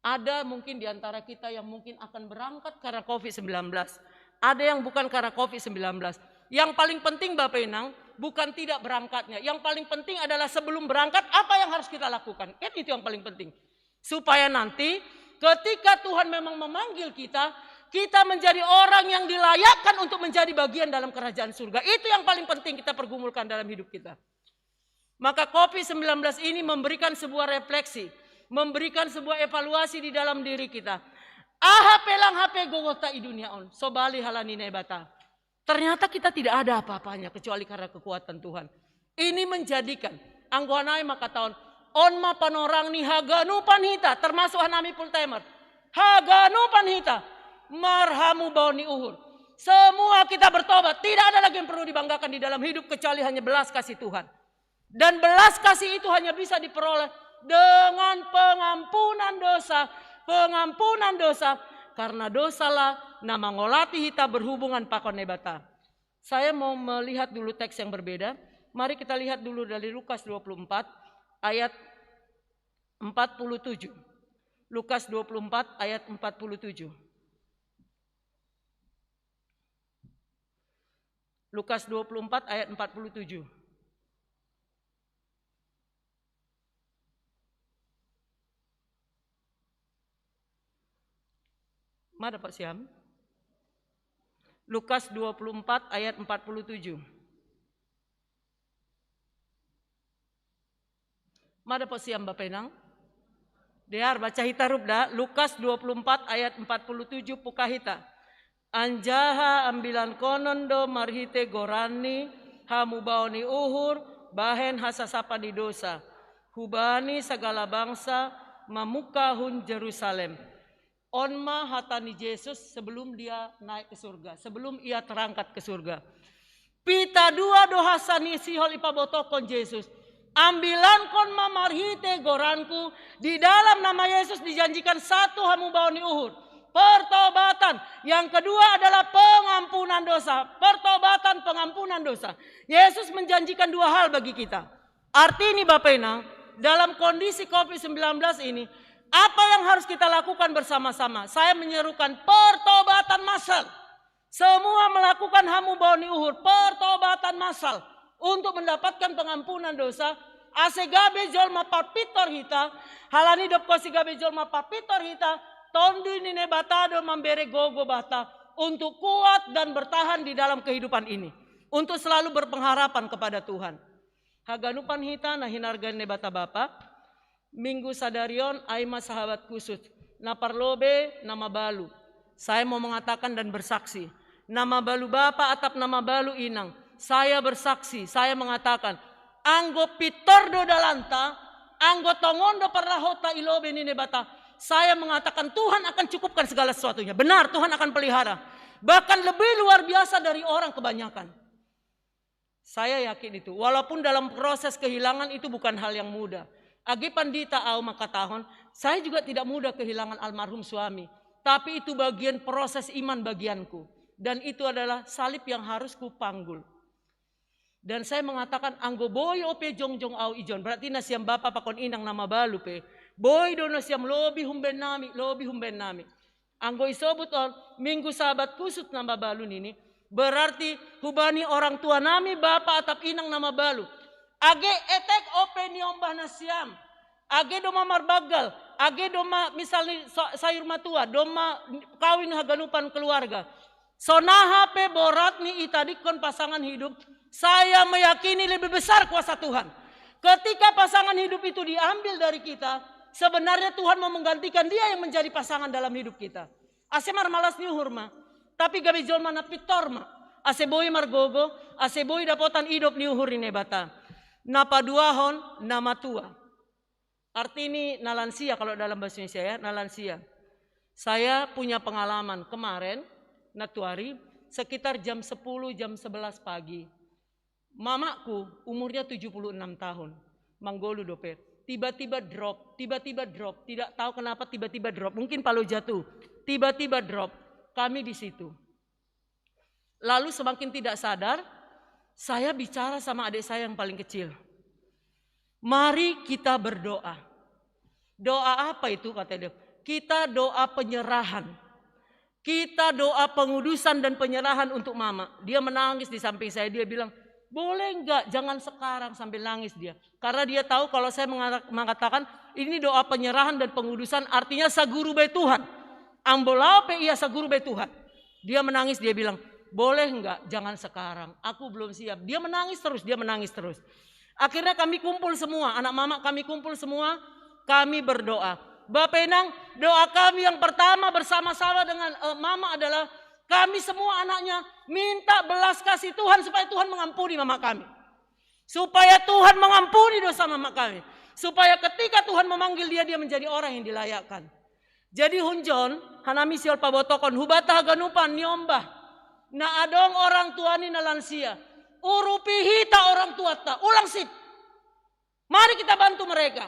Ada mungkin di antara kita yang mungkin akan berangkat karena covid sembilan belas. Ada yang bukan karena covid sembilan belas. Yang paling penting, Bapak Enang, bukan tidak berangkatnya. Yang paling penting adalah sebelum berangkat, apa yang harus kita lakukan. Kan itu yang paling penting. Supaya nanti ketika Tuhan memang memanggil kita, kita menjadi orang yang dilayakkan untuk menjadi bagian dalam kerajaan surga. Itu yang paling penting kita pergumulkan dalam hidup kita. Maka covid sembilan belas ini memberikan sebuah refleksi, memberikan sebuah evaluasi di dalam diri kita. Aha pe lang hape gogota i dunia on, so bali halani Naibata. Ternyata kita tidak ada apa-apanya kecuali karena kekuatan Tuhan. Ini menjadikan, anggo nai mangkatahon, on ma panorang ni haganupan hita, termasuk hanami full timer. Haganupan hita marhamubaon ni uhur. Semua kita bertobat, tidak ada lagi yang perlu dibanggakan di dalam hidup kecuali hanya belas kasih Tuhan. Dan belas kasih itu hanya bisa diperoleh dengan pengampunan dosa, pengampunan dosa, karena dosalah na mangolati hita berhubungan pakon Debata. Saya mau melihat dulu teks yang berbeda. Mari kita lihat dulu dari Lukas dua puluh empat ayat empat puluh tujuh. Lukas dua puluh empat ayat empat puluh tujuh. Lukas dua puluh empat ayat empat puluh tujuh. Ma dapa siam? Lukas dua puluh empat ayat empat puluh tujuh. Ma dapa siam, Bapa inang? Dear, baca hita rup da, Lukas dua puluh empat ayat empat puluh tujuh, puka hita. Anjaha ambilan konon do marhite goranni, hamubaon ni uhur, bahen hasasapa ni dosa. Hubani sagala bangsa mamuka hun Jerusalem. On ma hata ni Jesus sebelum dia naik ke surga, sebelum ia terangkat ke surga. Pita dua do hasa ni sihol ipabotokon Jesus. Ambilankon ma marhite goranku, di dalam nama Yesus dijanjikan satu hamubaon ni uhur. Pertobatan. Yang kedua adalah pengampunan dosa. Pertobatan, pengampunan dosa. Yesus menjanjikan dua hal bagi kita. Arti ini Bapak Inang, dalam kondisi covid sembilan belas ini, apa yang harus kita lakukan bersama-sama? Saya menyerukan pertobatan massal. Semua melakukan hamubaon ni uhur, pertobatan massal untuk mendapatkan pengampunan dosa. Ase gabe jolma parpintor hita, halani dok kosi gabe jolma parpintor hita, Tondu ni Debata do mambere gogo bata untuk kuat dan bertahan di dalam kehidupan ini, untuk selalu berpengharapan kepada Tuhan. Haganupan hita na hinarga ni Debata Bapa, Minggu sadari on ai ma sahabat khusus, na parlobei na mabalu. Saya mau mengatakan dan bersaksi, na mabalu bapa atap na mabalu inang, saya bersaksi, saya mengatakan, anggo pintor do dalanta, anggo tongon do parlahota i lobei ni Debata, saya mengatakan Tuhan akan cukupkan segala sesuatunya. Benar, Tuhan akan pelihara. Bahkan lebih luar biasa dari orang kebanyakan. Saya yakin itu. Walaupun dalam proses kehilangan itu bukan hal yang mudah. Age pandita au mangkatahon, saya juga tidak mudah kehilangan almarhum suami. Tapi itu bagian proses iman bagianku. Dan itu adalah salib yang harus kupanggul. Dan saya mengatakan, anggo boi ope jongjong au ijon. Berarti na siam bapa pakon inang na mabalu pe, boi do na siam lobi humben nami, lobi humben nami. Anggo isobut on, Minggu Sabat khusus na mabalu nini, berarti hubani orang tua nami, bapa atap inang na mabalu. Age etek ope niombah na siam. Age domma marbanggal, age domma misalni sa-, sayur matua, domma kawin haganupan keluarga. Sonaha pe borat ni itadingkon pasangan hidup, saya meyakini lebih besar kuasa Tuhan. Ketika pasangan hidup itu diambil dari kita, sebenarnya Tuhan mau menggantikan dia yang menjadi pasangan dalam hidup kita. Ase marmalas ni uhur ma, tapi gabe jolma na pintor ma. Ase boi margogo, ase boi dapotan idop ni uhur ni Debata. Na paduahon, na matua. Arti ni na lansia kalau dalam bahasa Indonesia ya, na lansia. Saya punya pengalaman kemarin, nantuari, sekitar jam sepuluh, jam sebelas pagi. Mamaku umurnya tujuh puluh enam tahun, manggolu dope. Tiba-tiba drop, tiba-tiba drop, tidak tahu kenapa tiba-tiba drop. Mungkin palo jatuh, tiba-tiba drop. Kami di situ. Lalu semakin tidak sadar, saya bicara sama adik saya yang paling kecil. Mari kita berdoa. Doa apa itu, kata dia? Kita doa penyerahan. Kita doa pengudusan dan penyerahan untuk mama. Dia menangis di samping saya, dia bilang, "Boleh enggak, jangan sekarang," sambil nangis dia. Karena dia tahu kalau saya mengara-, mengatakan, "Ini doa penyerahan dan pengudusan, artinya saguru bai Tuhan." Ambo lao pe ia saguru bai Tuhan. Dia menangis, dia bilang, "Boleh enggak, jangan sekarang. Aku belum siap." Dia menangis terus, dia menangis terus. Akhirnya kami kumpul semua, anak mama kami kumpul semua, kami berdoa. Bapa Inang, doa kami yang pertama bersama-sama dengan, eh, mama adalah kami semua anaknya minta belas kasih Tuhan supaya Tuhan mengampuni mama kami. Supaya Tuhan mengampuni dosa mama kami. Supaya ketika Tuhan memanggil dia, dia menjadi orang yang dilayakkan. Jadi hunjon, hanami sihol pabotokon, hubata haganupan niombah. Na adong orang tua ni na lansia. Urupi hita orang tuata, ulang sip. Mari kita bantu mereka.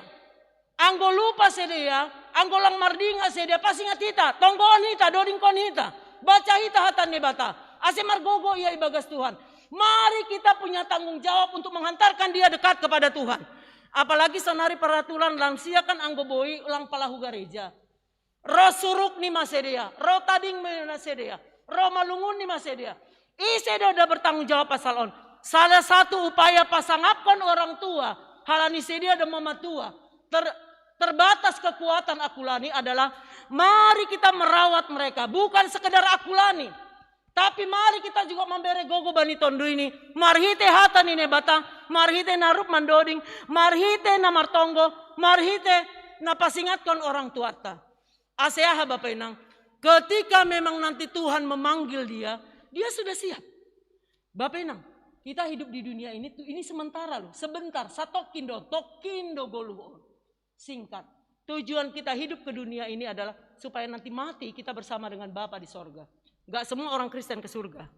Anggo lupa sedea, anggo lang mardinga sedea, pasingat hita, tonggohon hita, dodingkon hita, baca hita hata ni Debata, ase margogo ia ibagas Tuhan. Mari kita punya tanggung jawab untuk menghantarkan dia dekat kepada Tuhan. Apalagi sonari peraturan lansia kan anggo boi lang palahu gareja. Ro suruk ni ma sedea, ro tading ni ma sedea, ro malungun ni ma sedea. Ise do da bertanggung jawab pasal on? Salah satu upaya pasangapkon orang tua, halani sedea da mamatua, ter, terbatas kekuatan akulani adalah mari kita merawat mereka, bukan sekedar akulani. Tapi mari kita juga mambere gogo bani tonduini, marhite hata ni Debata, marhite na rap mandoding, marhite na martonggo, marhite na pasingatkon orang tuata. Ase aha Bapa Inang? Ketika memang nanti Tuhan memanggil dia, dia sudah siap. Bapa Inang, kita hidup di dunia ini tuh ini sementara loh, sebentar, satokin do, tokin do goluh on. Singkat. Tujuan kita hidup ke dunia ini adalah supaya nanti mati kita bersama dengan Bapa di sorga. Gak semua orang Kristen ke surga.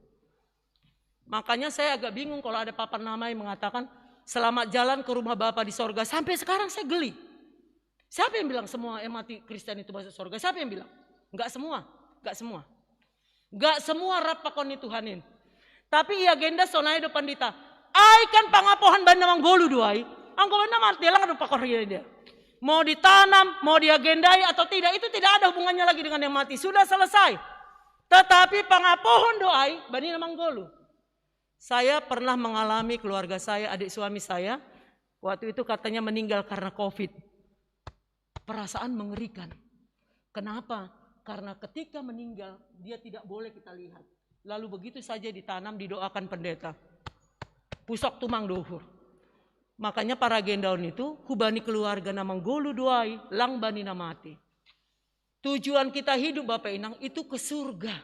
Makanya saya agak bingung kalau ada papan nama yang mengatakan selamat jalan ke rumah Bapa di sorga. Sampai sekarang saya geli. Siapa yang bilang semua yang mati Kristen itu masuk sorga? Siapa yang bilang? Gak semua. Gak semua. Gak semua rap pakon ni Tuhan in. Tapi ia genda sonai do pandita. Ai kan pangapohon bani na manggolu do ai. Anggo bani na mati lang do pakon dia. Mau ditanam, mau diagendai atau tidak, itu tidak ada hubungannya lagi dengan yang mati. Sudah selesai. Tetapi pangapohon do ai bani na manggolu. Saya pernah mengalami keluarga saya, adik suami saya, waktu itu katanya meninggal karena covid. Perasaan mengerikan. Kenapa? Karena ketika meninggal, dia tidak boleh kita lihat. Lalu begitu saja ditanam, didoakan pendeta. Pusok tumang do uhur. Makanya para gendaon itu, hubani keluarga na manggolu do ai, lang bani na mati. Tujuan kita hidup Bapak Inang itu ke surga.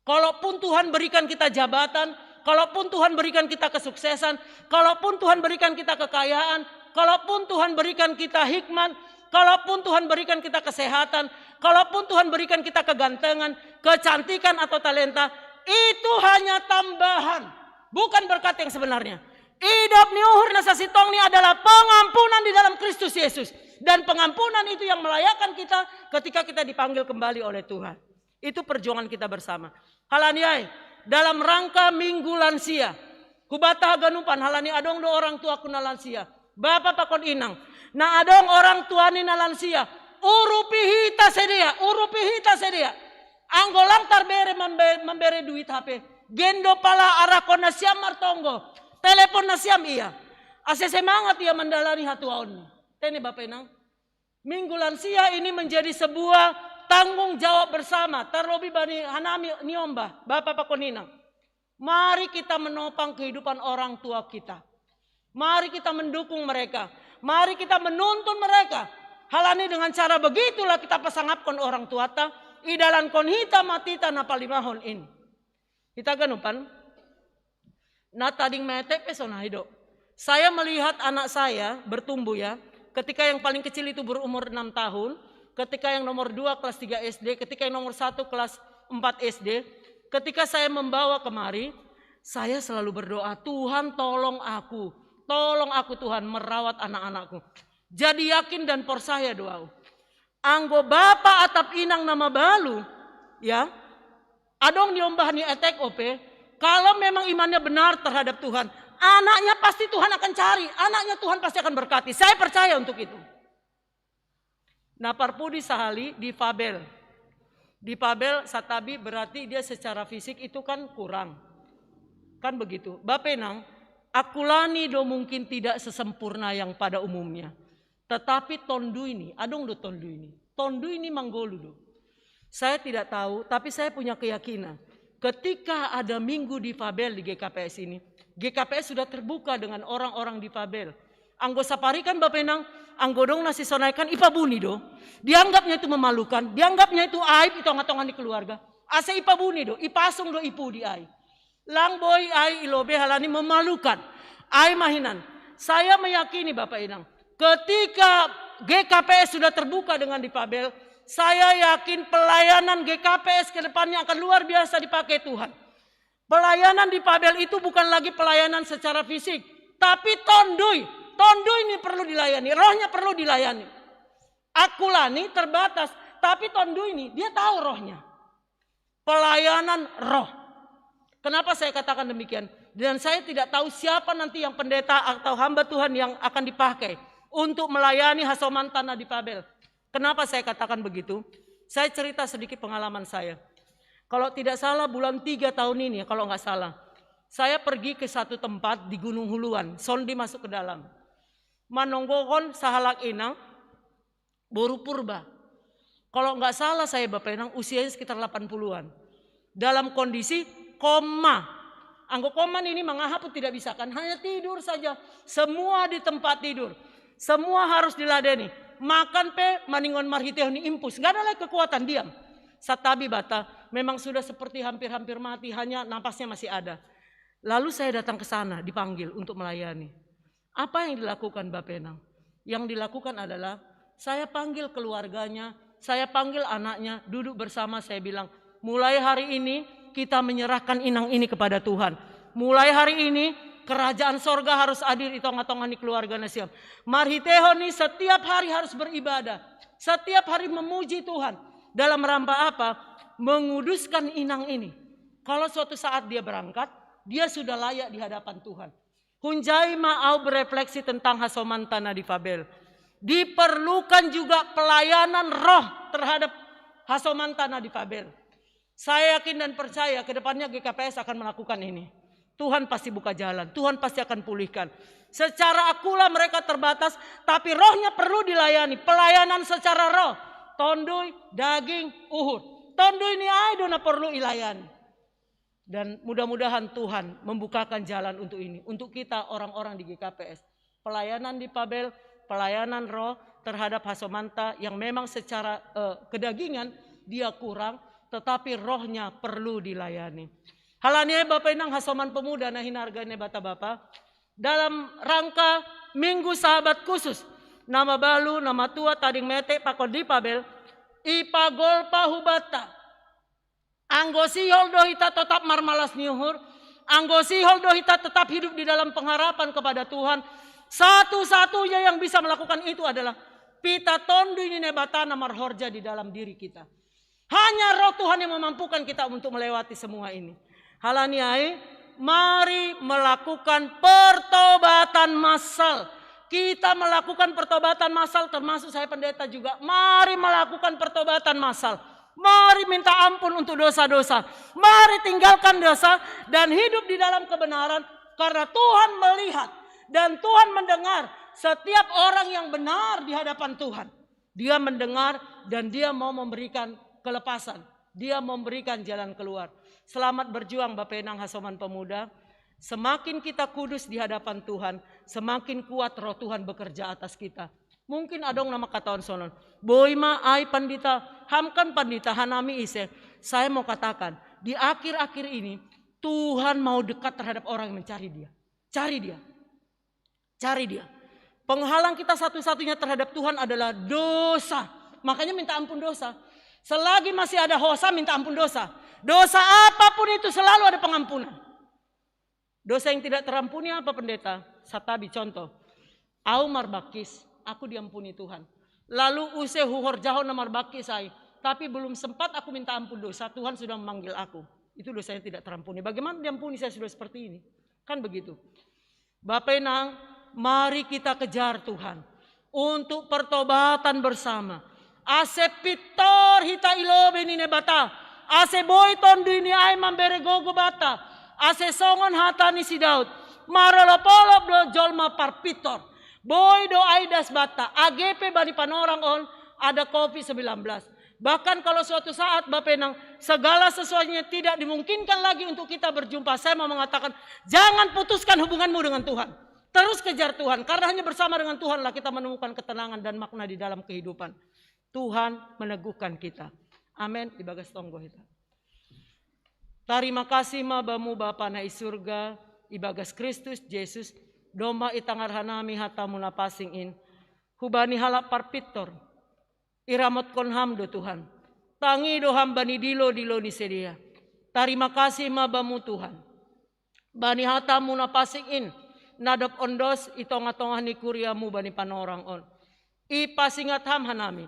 Kalaupun Tuhan berikan kita jabatan, kalaupun Tuhan berikan kita kesuksesan, kalaupun Tuhan berikan kita kekayaan, kalaupun Tuhan berikan kita hikmat, kalaupun Tuhan berikan kita kesehatan, kalaupun Tuhan berikan kita kegantengan, kecantikan atau talenta, itu hanya tambahan, bukan berkat yang sebenarnya. Idop ni uhur na sasintongni adalah pengampunan di dalam Kristus Yesus. Dan pengampunan itu yang melayakkan kita ketika kita dipanggil kembali oleh Tuhan. Itu perjuangan kita bersama. Halani ai, dalam rangka Minggu Lansia, hubata haganupan halani adong do orang tuaku na lansia. Bapa pakon inang, na adong orang tuani na lansia, urupi hita sedea, urupi hita sedea. Anggo lang tarbere mambe, mambere duit hape, gendo pala arakon nasiam martonggo, telepon nasiam ia. Ase semangat ia mandalani hatuaon. Tene Bapa Inang, Minggu Lansia ini menjadi sebuah tanggung jawab bersama, terlebih bani hanami niombah, Bapa pakon inang. Mari kita menopang kehidupan orang tua kita. Mari kita mendukung mereka. Mari kita menuntun mereka. Halani dengan cara begitulah kita pasangapkon orang tuata, idalankon hita matita na palimahon in. Hita ganupan, na tading metek pe sonai do. Saya melihat anak saya bertumbuh ya. Ketika yang paling kecil itu berumur enam tahun, ketika yang nomor dua kelas tiga S D, ketika yang nomor satu kelas empat S D, ketika saya membawa kemari, saya selalu berdoa, "Tuhan, tolong aku, tolong aku Tuhan merawat anak-anakku." Jadi yakin dan percaya doa. Anggo bapa atap inang na mabalu, ya, adong niombah ni etek ope, kalau memang imannya benar terhadap Tuhan, anaknya pasti Tuhan akan cari, anaknya Tuhan pasti akan berkati. Saya percaya untuk itu. Na parpudi sahali difabel. Difabel, santabi, berarti dia secara fisik itu kan kurang. Kan begitu. Bapa Inang, akulani do mungkin tidak sesempurna yang pada umumnya. Tetapi tonduini, adong do tonduini. Tonduini manggolu do. Saya tidak tahu, tapi saya punya keyakinan. Ketika ada minggu difabel di G K P S ini, G K P S sudah terbuka dengan orang-orang difabel. Anggo sapari kan Bapa Inang, anggo adong na sisonai kan ipabuni do. Dianggapnya itu memalukan, dianggapnya itu aib di tengah-tengah ni keluarga. Asa ipabuni do, ipasung do, ipudi ai. Lang boi ai ilobe halani memalukan. Ai ma hinan. Saya meyakini Bapa Inang, ketika G K P S sudah terbuka dengan difabel, saya yakin pelayanan G K P S ke depannya akan luar biasa dipakai Tuhan. Pelayanan difabel itu bukan lagi pelayanan secara fisik, tapi tondui. Tondui ini perlu dilayani, rohnya perlu dilayani. Akulani terbatas, tapi Tondu ini dia tahu rohnya. Pelayanan roh. Kenapa saya katakan demikian? Dan saya tidak tahu siapa nanti yang pendeta atau hamba Tuhan yang akan dipakai untuk melayani Hasoman Tanah di Pabel. Kenapa saya katakan begitu? Saya cerita sedikit pengalaman saya. Kalau tidak salah bulan tiga tahun ini, kalau nggak salah, saya pergi ke satu tempat di Gunung Huluan, sondi masuk ke dalam. Manonggokon sahalak inang, boru purba. Kalau nggak salah saya Bapak Enang usianya sekitar delapan puluhan. Dalam kondisi koma. Anggo koma ini mangahaput tidak bisa kan, hanya tidur saja. Semua di tempat tidur. Semua harus diladeni. Makan pe maningon marhitehon ni impus. Nggak ada lagi kekuatan, diam. Satabi bata, memang sudah seperti hampir-hampir mati, hanya napasnya masih ada. Lalu saya datang ke sana, dipanggil untuk melayani. Apa yang dilakukan Bapenang? Yang dilakukan adalah saya panggil keluarganya, saya panggil anaknya, duduk bersama, saya bilang, "Mulai hari ini kita menyerahkan inang ini kepada Tuhan. Mulai hari ini kerajaan sorga harus hadir di tengah-tengah ni keluarga nasiam. Marhitehon ni setiap hari harus beribadah, setiap hari memuji Tuhan. Dalam rangka apa? Menguduskan inang ini. Kalau suatu saat dia berangkat, dia sudah layak di hadapan Tuhan." Hunjai ma au berefleksi tentang Hasoman Tanah di Pabel. Diperlukan juga pelayanan roh terhadap Hasoman Tanah di Pabel. Saya yakin dan percaya ke depannya G K P S akan melakukan ini. Tuhan pasti buka jalan, Tuhan pasti akan pulihkan. Secara akula mereka terbatas, tapi rohnya perlu dilayani. Pelayanan secara roh. Tondui, daging, uhur. Tondui ni ai do na perlu ilayani. Dan mudah-mudahan Tuhan membukakan jalan untuk ini, untuk kita orang-orang di G K P S. Pelayanan di Pabel, pelayanan roh terhadap Hasomanta yang memang secara eh, kedagingan dia kurang, tetapi rohnya perlu dilayani. Halani ai Bapak Inang Hasoman Pemuda na hinarga ni Bata Bapa, dalam rangka Minggu Sabat khusus, na mabalu, na matua, tading mete pakon di Pabel, ipagolpa hu bata. Anggo sihol do hita tetap marmalas ni uhur, anggo sihol do hita tetap hidup di dalam pengharapan kepada Tuhan, satu-satunya yang bisa melakukan itu adalah pita Tondu ni Naibata na marhorja di dalam diri kita. Hanya Roh Tuhan yang memampukan kita untuk melewati semua ini. Halani ai, mari melakukan pertobatan massal. Kita melakukan pertobatan massal, termasuk saya pendeta juga. Mari melakukan pertobatan massal. Mari minta ampun untuk dosa-dosa. Mari tinggalkan dosa dan hidup di dalam kebenaran, karena Tuhan melihat dan Tuhan mendengar setiap orang yang benar di hadapan Tuhan. Dia mendengar dan dia mau memberikan kelepasan. Dia memberikan jalan keluar. Selamat berjuang Bapak Inang Hasoman Pemuda. Semakin kita kudus di hadapan Tuhan, semakin kuat Roh Tuhan bekerja atas kita. Mungkin adong na mangkatahon sonon, "Boi ma ai pandita, ham kan pandita, hanami ise." Saya mau katakan, di akhir-akhir ini Tuhan mau dekat terhadap orang yang mencari Dia. Cari Dia. Cari Dia. Penghalang kita satu-satunya terhadap Tuhan adalah dosa. Makanya minta ampun dosa. Selagi masih ada hosa, minta ampun dosa. Dosa apapun itu selalu ada pengampunan. Dosa yang tidak terampuni apa, Pendeta? Satabi, contoh. Au marbangkis, aku diampuni Tuhan. Lalu use huhorjahon na marbangkis ai. Tapi belum sempat aku minta ampun dosa, Tuhan sudah memanggil aku. Itu dosanya tidak terampuni. Bagaimana diampuni saya sudah seperti ini? Kan begitu. Bapak Inang, mari kita kejar Tuhan untuk pertobatan bersama. Ase pintor hita i lobei ni Naibata, ase boi Tondu ni ai mambere gogo banta, ase songon hata ni si Daud, marolopolop do jolma parpintor. Boi do ai das banta, age pe bani panorang on ada covid sembilan belas. Bahkan kalau suatu saat Bapak Inang, segala sesuatunya tidak dimungkinkan lagi untuk kita berjumpa, saya mau mengatakan, jangan putuskan hubunganmu dengan Tuhan. Terus kejar Tuhan, karena hanya bersama dengan Tuhanlah kita menemukan ketenangan dan makna di dalam kehidupan. Tuhan meneguhkan kita. Amin. Ibagas tonggo hita. Tarima kasih ma Bamu Bapa na i surga, ibagas Kristus Jesus, domma itangar hanami hatamu na pansing in, hubani halak parpintor, iramotkon Ham do Tuhan. Tangi do Ham bani dilo-dilo ni sidea. Tarima kasih ma Bamu Tuhan. Bani hatamu na pansing in, na dob ondos i tongah-tongah ni kuriamu bani panorang on. Ipasingat ham hanami.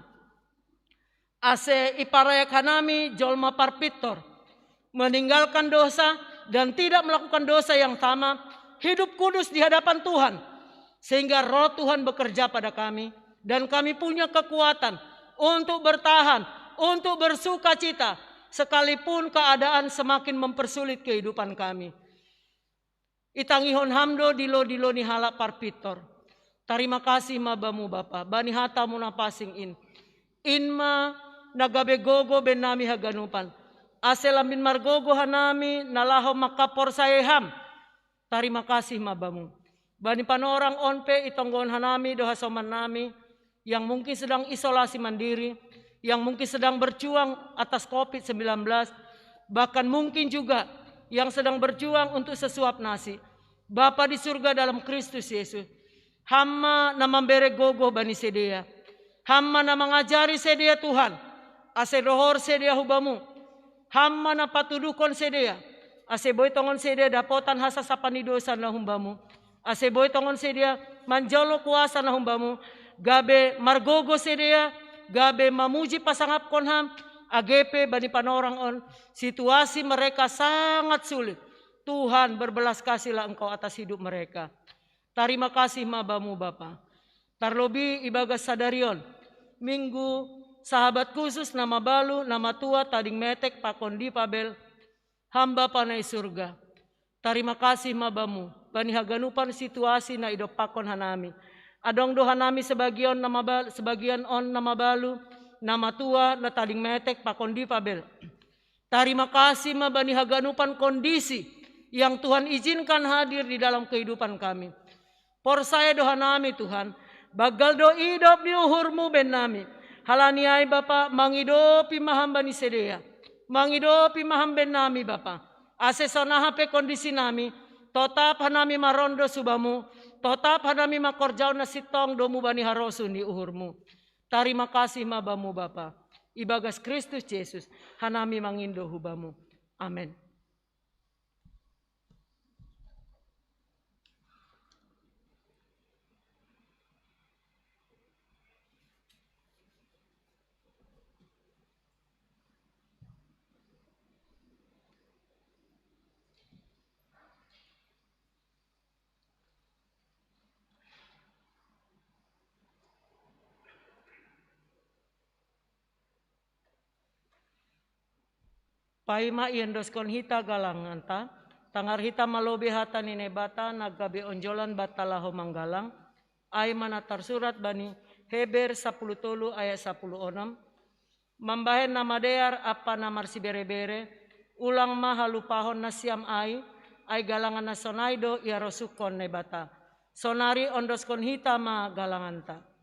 Ase iparayak hanami jolma parpintor, meninggalkan dosa dan tidak melakukan dosa yang sama, hidup kudus di hadapan Tuhan, sehingga Roh Tuhan bekerja pada kami dan kami punya kekuatan untuk bertahan, untuk bersuka cita, sekalipun keadaan semakin mempersulit kehidupan kami. Itangihon ham do dilo-dilo ni halak parpintor. Tarima kasih ma bamu Bapa, bani hatamu na pansing in. In ma na gabe gogo bennami haganupan. Ase lambin margogo hanami na laho mangkaporsayai ham. Tarima kasih ma bamu. Bani panorang on pe itonggohon hanami do hasomannami, yang mungkin sedang isolasi mandiri, yang mungkin sedang berjuang atas covid sembilan belas, bahkan mungkin juga yang sedang berjuang untuk sesuap nasi. Bapa di surga dalam Kristus Yesus, ham ma na mambere gogo bani sidea. Ham ma na mangajari sidea Tuhan, ase dohor sidea hu bamu. Ham ma na patuduhkon sidea, ase boi tongon sidea dapotan hasasapan ni dosa na humbamu. Ase boi tongon sidea manjalo kuasa na humbamu, gabe margogo sidea, gabe mamuji pasangapkon ham, age pe bani panorang on, situasi mereka sangat sulit. Tuhan, berbelas kasihlah Engkau atas hidup mereka. Tarima kasih ma bamu Bapa. Tarlobi ibagas sadari on, Minggu, sahabat khusus na mabalu, na matua, tading metek pakon difabel, ham Bapa na i surga. Tarima kasih ma bamu, bani haganupan situasi na idompakkon hanami. Adong do hanami sebagian na mabal, sebagian on na mabalu, na matua, na tading metek pakon difabel. Tarima kasih ma bani haganupan kondisi yang Tuhan izinkan hadir di dalam kehidupan kami. Porsaya do hanami Tuhan, banggal do idop ni uhurmu bennami. Halani ai Bapa, mangidopi ma ham bani sidea. Mangidopi ma ham bennami Bapa. Ase sonaha pe kondisinami, totap hanami marondos hu bamu, totap hanami mangkorjahon na sintong domu bani harosuh ni uhurmu. Tarima kasih ma bamu Bapa. Ibagas Kristus Jesus, hanami mangindo hu bamu. Amen. Paima iondoskon hita galanganta, tangar hita malobi hata ni Naibata na gabe onjolan banta laho manggalang, ai ma na tarsurat bani Heber sapuluh tolu ayat sapuluh onom, mambahen na madear ampa na marsiberebere, ulang ma halupahon nasiam ai, ai galangan na sonai do iarosuhkon Naibata. Sonari ondoskon hita ma galanganta.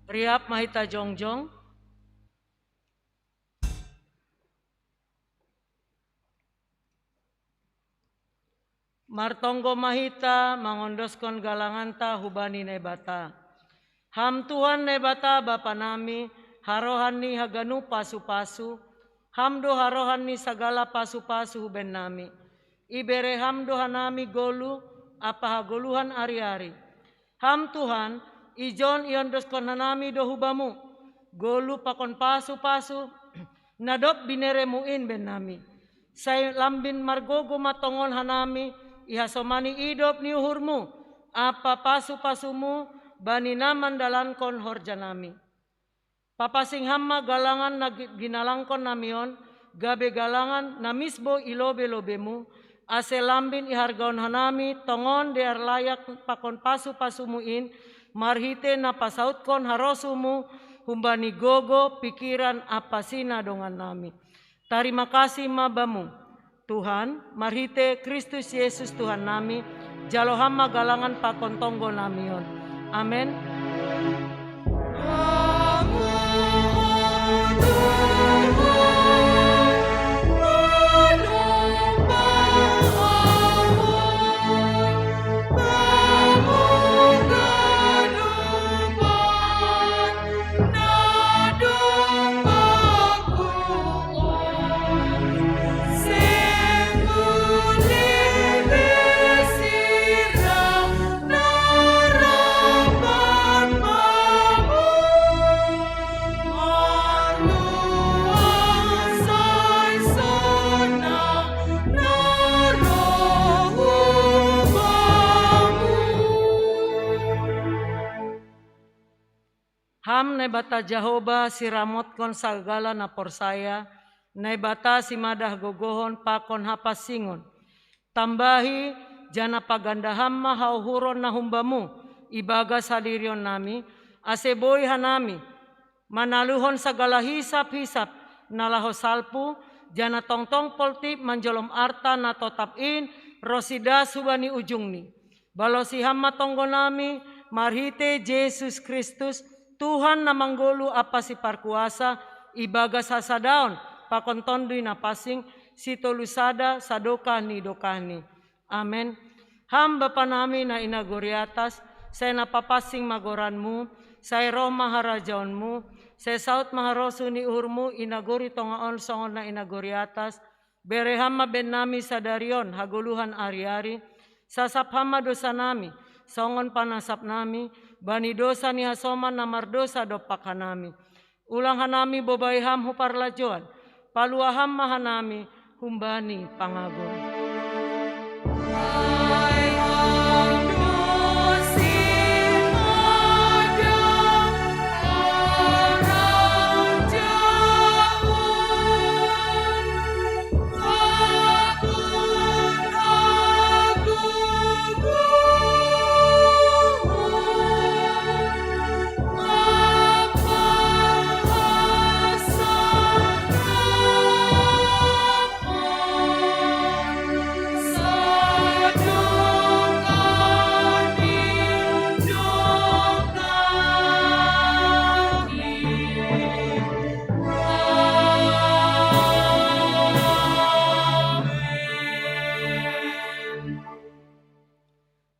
Riap ma hita jongjong. Martonggo ma hita mangondoskon galanganta hubani Naibata. Ham Tuhan Naibata Bapa nami, harohan ni haganup pasu-pasu, Ham do harohan ni sagala pasu-pasu huben nami. Ibere Ham do hanami golu ampa hagoluhan ari-ari. Ham Tuhan, ijon iondoskon hanami do hu Bamu golu pakon pasu-pasu na dob binereMu in bennami. Sai lambin margogo ma tongon hanami ihasomani idop ni uhurMu ampa pasu-pasuMu bani na mandalankon horjanami. Papansing Ham ma galangan na ginalangkon nami on, gabe galangan na misbou i lobei-lobeiMu, ase lambin ihargaon hanami tongon dear layak pakon pasu-pasuMu in, marhitei na pasautkon harosuMu humbani gogo, pikiran ampa sinadongannami. Tarima kasih ma Bamu, Tuhan, marhitei Kristus Jesus Tuhan nami, jalo Ham ma galangan pakon tonggo nami on. Amen. Ham Naibata Jahowa, siramotkon sagala na porsaya, Naibata simada hagogohon pakon hapansingon. Tambahi janah paganda Ham ma hauhuron na humbamu ibagas hadirionnami, ase boi hanami manaluhon sagala hisap-hisap na laho salpu, janah tongtong poltip manjolom arta na totap in ronsi das hubani ujungni. Balosi Ham ma tonggonami marhitei Jesus Kristus, Tuhan na manggoluh ampa siparkuasa, ibagas hasadaon pakon Tonduy Napansing, sitolu sada sadokah ni dokahni. Amen. Ham Bapanami na i nagori atas, sai na papansing ma goranMu, sai roh ma harajaonMu, sai saut ma harosuh ni uhurMu i nagori tongah on songon na i nagori atas. Bere Ham ma bennami sadari on hagoluhan ari-ari. Sasap Ham ma dousanami, songon panasapnami bani dousa ni hasoman na mardousa dompak hanami. Ulang hanami bobai Ham hu parlajouan, palua Ham ma hanami humbani pangago.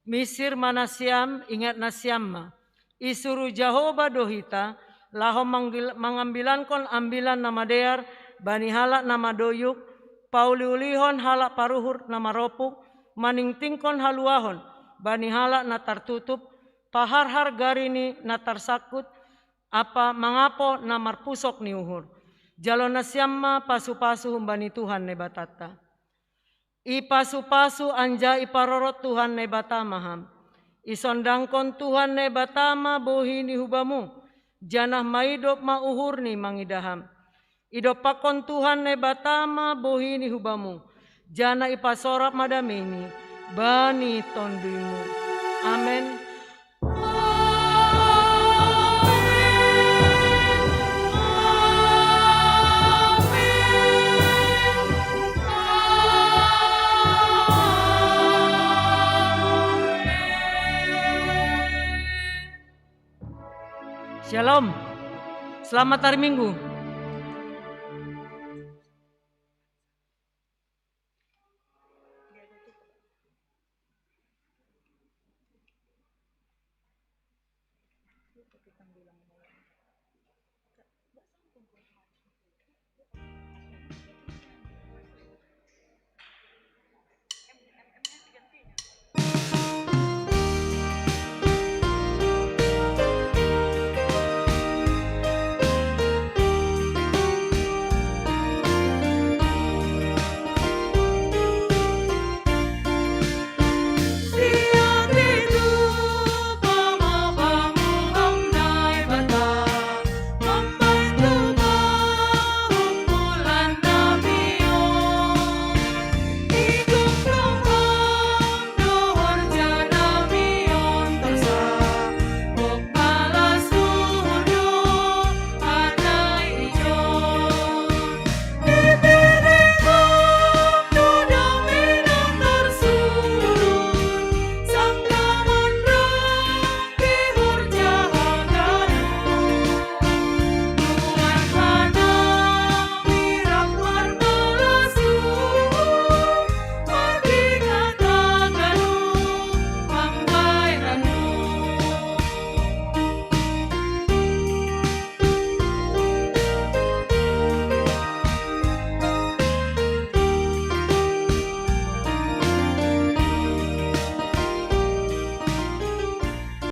Misir ma nasiam, ingat nasiam ma. Isuruh Jahowa do hita, laho mangambilankon ambilan na madear bani halak na madoyuk, pauli-ulihon halak paruhur na maropuk, maningtingkon haluahon bani halak na tartutup, paharhar gari ni na tarsangkut, ampa mangapo na marpusok ni uhur. Jalo nasiam ma pasu-pasu humbani Tuhan Naibatanta. Ipasu-pasu anjaha iparorot Tuhan Naibata ma Ham. Isondangkon Tuhan Naibata ma bohi ni hubamu, janah maidop ma uhurni mangidah Ham. Idompakkon Tuhan Naibata ma bohi ni hubamu, janah ipasorap ma dameini bani tonduymu. Amen. Shalom. Selamat hari Minggu.